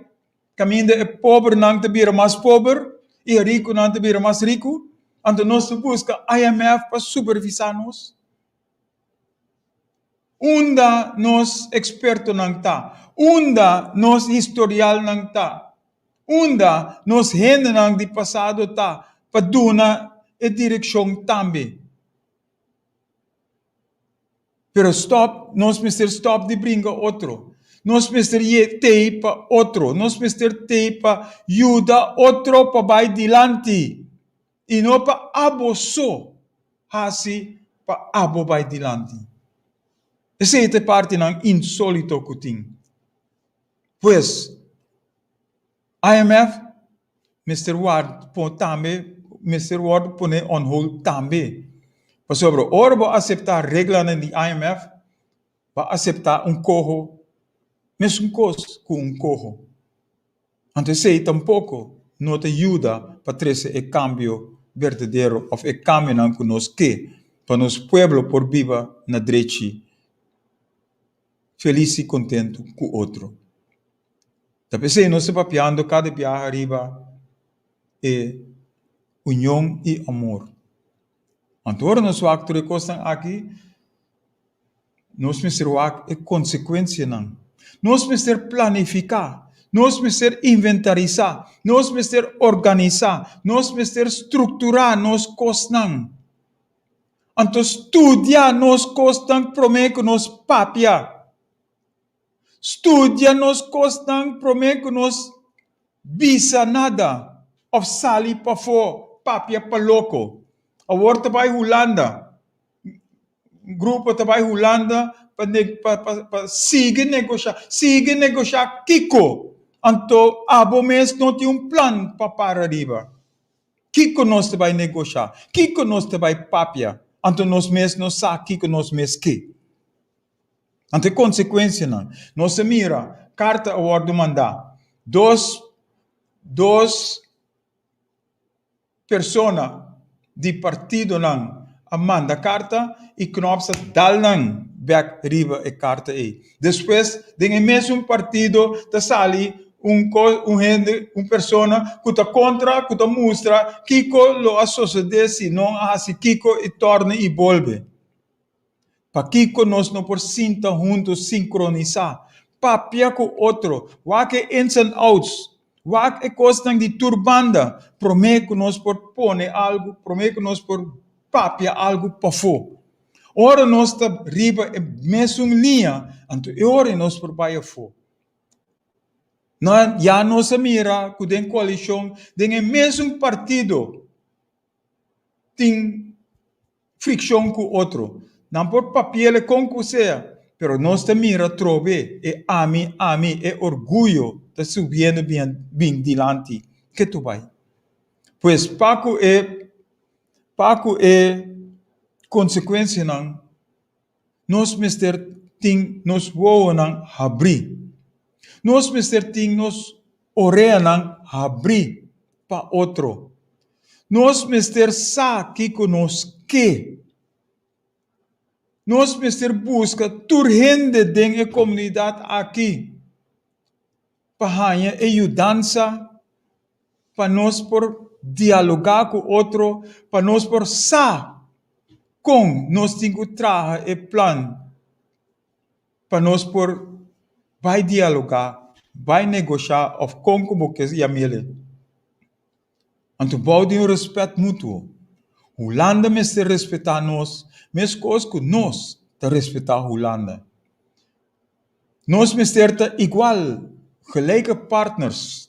kaminda e pobernan ta bira mas pober i e rikunan ta bira mas riku, anto nos ta buska IMF pa supervisá nos? Unda nos ekspertonan ta? Unda nos historialnan ta? Unda nos hendenan di pasado ta pa duna e direkshon tambe? Pero stòp, nos mester stòp di bringa otro. Nos mester ye tei pa otro. Nos mester tei pa yuda otro pa bai dilanti. I no pa abo so hasi pa abo bai dilanti. Esei ta e partinan insolito ku tin. Pues, IMF mester wòrdu pon tambe mester wòrdu pone on hold tambe. Pasobra ora bo aseptá reglanan di IMF, bo a aseptá un koho mesun kos ku un koho. Anto esei tampoko no ta yuda pa trese e kambio berdadero òf e kambionan ku nos ke pa nos pueblo por biba na drechi, felis i kontentu ku otro. Ta p'esei nos ta papiando kada biaha riba e union i amor. Anto ora nos wak tur e kosnan aki, Nos mester wak e konsekuensianan. Nos mester planifiká. Nos mester inventarisá. Nos mester organisá. Nos mester strukturá nos kosnan. Anto studia nos kosnan promé ku nos papia. Studia nos kosnan promé ku nos bisa nada òf sali pafó papia pa loko. Awor ta bai Hulanda. Grupo ta bai Hulanda pa pa pa pa sigui negoshá. Sigui negoshá kiko? Anto abo mes no tin un plan pa para riba. Kiko nos ta bai negoshá? Kiko nos ta bai papia? Anto nos mes no sa kiko nos mes ke. Anto e konsekuensianan. Nos a mira karta a wòrdu mandá. Dos dos Persona di partidonan a manda karta i Knops a dal nan bèk riba e karta ei. Despues den e mesun partido ta sali un kos un hende un persona ku ta kontra ku ta mustra kiko lo a sosodé si no a hasi kiko i tòrna i bolbe. Pakiko nos no por sinta huntu sinkronisá, papia ku otro, wak e ins and outs, wak e kosnan di tur banda promé ku nos por pone algu, promé ku nos por papia algu pafó. Ora nos ta riba e mesun liña, anto e ora nos por bai afó. Ya nos a mira ku den koalishon, den e mesun partido, tin frikshon ku otro. Nan por papi'el kon ku sea, pero nos ta mira trobe e ami, ami, e orguyo ta subiendo bin dilanti ketu bai. Pues pa ku e pa ku e konsekuensianan nos mester tin nos wowonan habrí. Nos mester tin nos oreanan habrí pa otro. Nos mester sa kiko nos ke. Nos mester buska tur hende den e komunidat aki pa haña e yudansa pa nos por dialogá ku otro, pa nos por sa kon nos tin ku traha e plan pa nos por bai dialogá, bai negoshá òf kon ku bo ke yam'el. Anto bou di un rèspèt mutuo. Hulanda mester respetá nos meskos ku nos ta respetá Hulanda. Nos mester ta igual, gelijke partners.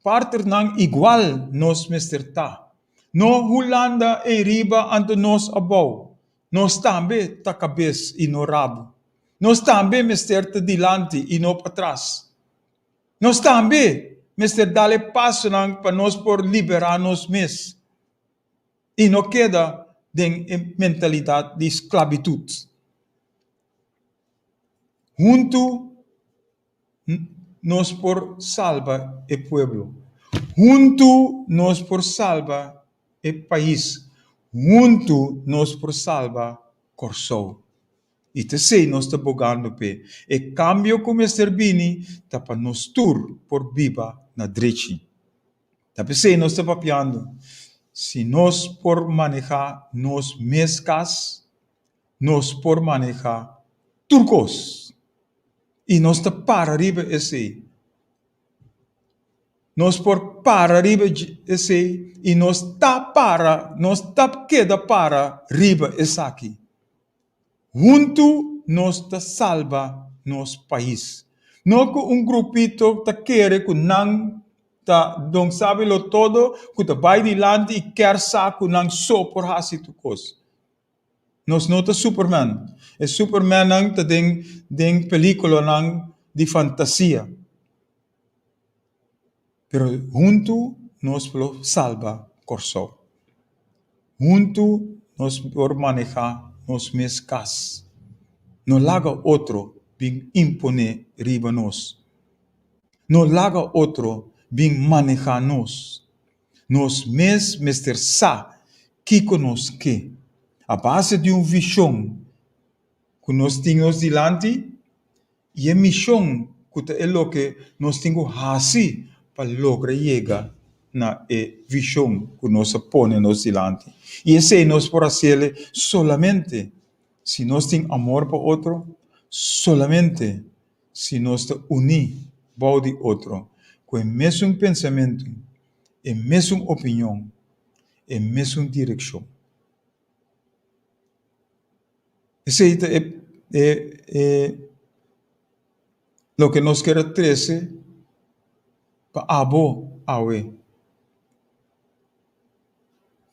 Partnernan igual nos mester ta. No Hulanda ei riba anto nos abou. Nos tambe ta kabes i no rabu. Nos tambe mester ta dilanti i no patras. Nos tambe mester dal e pasonan pa nos por liberá nos mes i no keda den e mentalidat di sklabitut. Huntu nos por salba e pueblo. Huntu nos por salba e pais. Huntu nos por salba Kòrsou. I ta esei nos ta bogando p'e. E kambio ku mester bini ta pa nos tur por biba na drechi. Ta p'esei nos ta papiando, si nos por manehá nos mes kas, nos por manehá tur kos. I nos ta para riba esei. Nos por para riba esei i nos ta para, nos ta keda para riba esaki. Huntu nos ta salba nos pais. No ku un grupito ta kere ku nan ta don sabelo todo ku ta bai dilanti i kier sa ku nan so por hasi tur kos. Nos no ta Superman. E Supermannan ta den den pelíkulanan di fantasia. Pero huntu nos lo salba Kòrsou. Huntu nos por manehá nos mes kas. No laga otro bin imponé riba nos. No laga otro bin manehá nos. Nos mes mester sa kiko nos ke. A base di un vishon ku nos tin nos dilanti i e mishon ku ta e loke nos tin ku hasi pa logra yega na e vishon ku nos a pone nos dilanti. I esei nos por hasiel solamente si nos tin amor pa otro, solamente si nos ta uní bou di otro ku e mesun pensamentu, e mesun opinion, e mesun direkshon. Esei ta e e e loke nos kier a trese pa abo awe.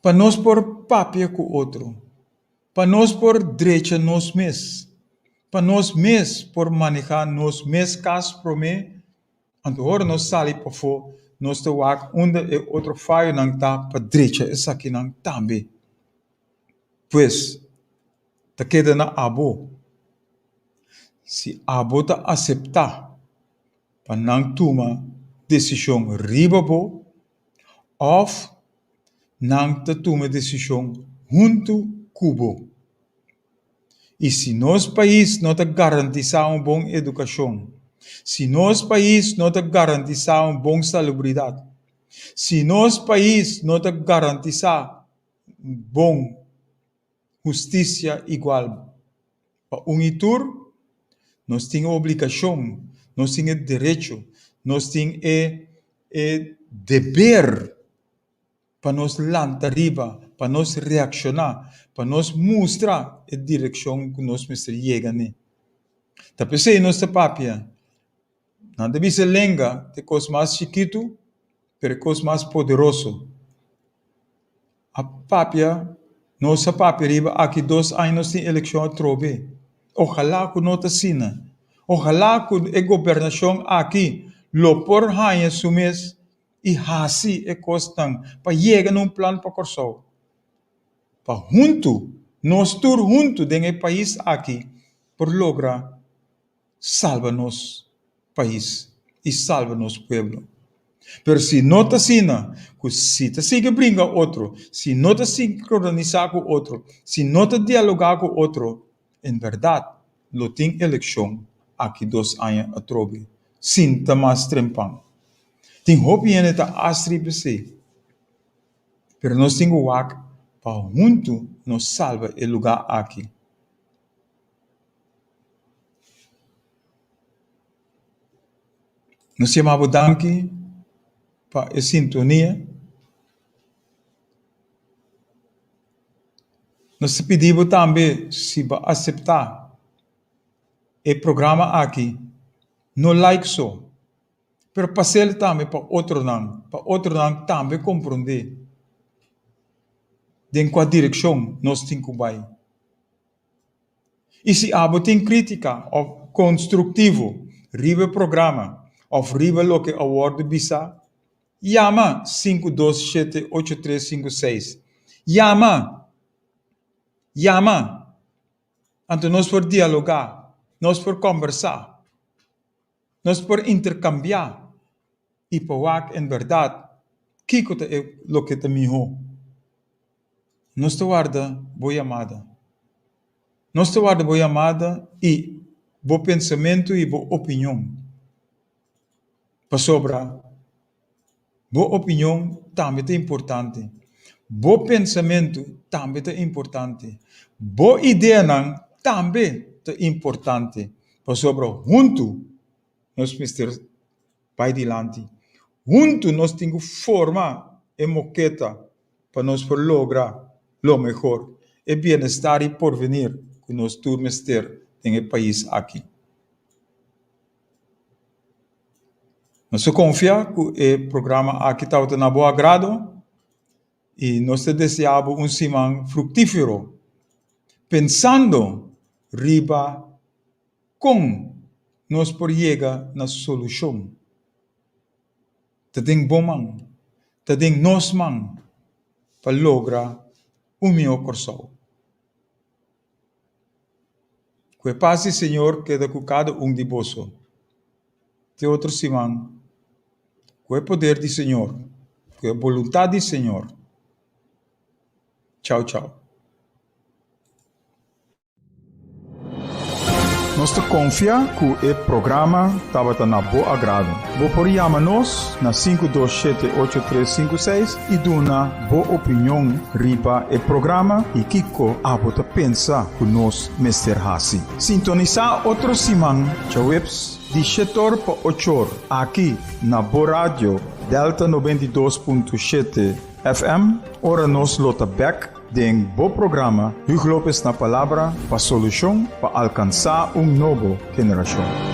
Pa nos por papia ku otro, pa nos por drecha nos mes, pa nos mes por manehá nos mes kas promé, anto ora nos sali pafó nos ta wak unda e otro fayonan ta pa drecha esakinan tambe. Pues, ta keda na abo. Si abo ta aseptá pa nan tuma desishon riba bo òf nan ta tuma desishon huntu ku bo. I si nos pais no ta garantisá un bon edukashon, si nos pais no ta garantisá un bon salubridat, si nos pais no ta garantisá un bon hustisia igual pa un i tur, nos tin e obligashon, nos tin e derecho, nos tin e e deber pa nos lanta riba, pa nos reakshoná, pa nos mustra e direkshon ku nos mester yega n'e. Ta p'esei nos ta papia. Nan ta bisa lenga ta e kos mas chikitu, pero e kos mas poderoso. A papia, nos a papia riba aki dos aña nos tin elekshon atrobe. Ojalá ku no ta asina. Ojalá ku e gobernashon aki lo por haña su mes i hasi e kosnan pa yega na un plan pa Kòrsou. Pa huntu, nos tur huntu den e pais aki por logra salba nos pais i salba nos pueblo. Pero si no ta asina, ku si ta sigui bringa otro, si no ta sinkronisá ku otro, si no ta dialogá ku otro, en bèrdat lo tin elekshon aki dos aña atrobe, sin ta mas trempan. Tin hopi hende ta astri p'esei, pero nos tin ku wak pa huntu nos salba e lugá aki. Nos yama bo danki pa e sintonia. Nos ta pidi bo tambe si bo aseptá e programa aki, no like so, pero pas'el tambe pa otronan, pa otronan tambe komprondé den kua direkshon nos tin ku bai. I si abo tin krítika òf konstruktivo riba e programa òf riba loke a wòrdu bisá, Yama 527 8356. Yama! Yama! Anto nos por dialogá, nos por kòmbersá, nos por interkambiá i pa wak en bèrdat kiko ta e loke ta mihó. Nos ta warda bo yamada. Nos ta warda bo yamada i bo pensamentu i bo opinion. Pasobra bo opinion tambe ta importante, bo pensamentu tambe ta importante, bo ideanan tambe ta importante, pasobra huntu nos mester bai dilanti, huntu nos tin ku forma e moketa pa nos por logra lo mehor, e bienestar i porvenir ku nos tur mester den e pais aki. Nos ta konfia ku e programa aki tabata na bo agrado i nos ta desea bo un siman fruktífero, pensando riba kon nos por yega na solushon. Ta den bo man, ta den nos man pa logra un mihó Kòrsou. Ku e pas di Señor keda ku kada un di boso. Te otro siman, ku e poder di Señor, ku e boluntat di Señor. Chau chau. Nos ta konfia ku e programa tabata na bo agrado. Bo por yama nos na 527 8356 i duna bo opinion riba e programa i kiko abo ta pensa ku nos mester hasi. Sintonisá otro siman djaweps di shetor pa ochor aki na bo radio Delta 92.7 FM ora nos lo ta bek den bo programa Hugo Lopez na Palabra pa solushon pa alkansá un nobo generashon.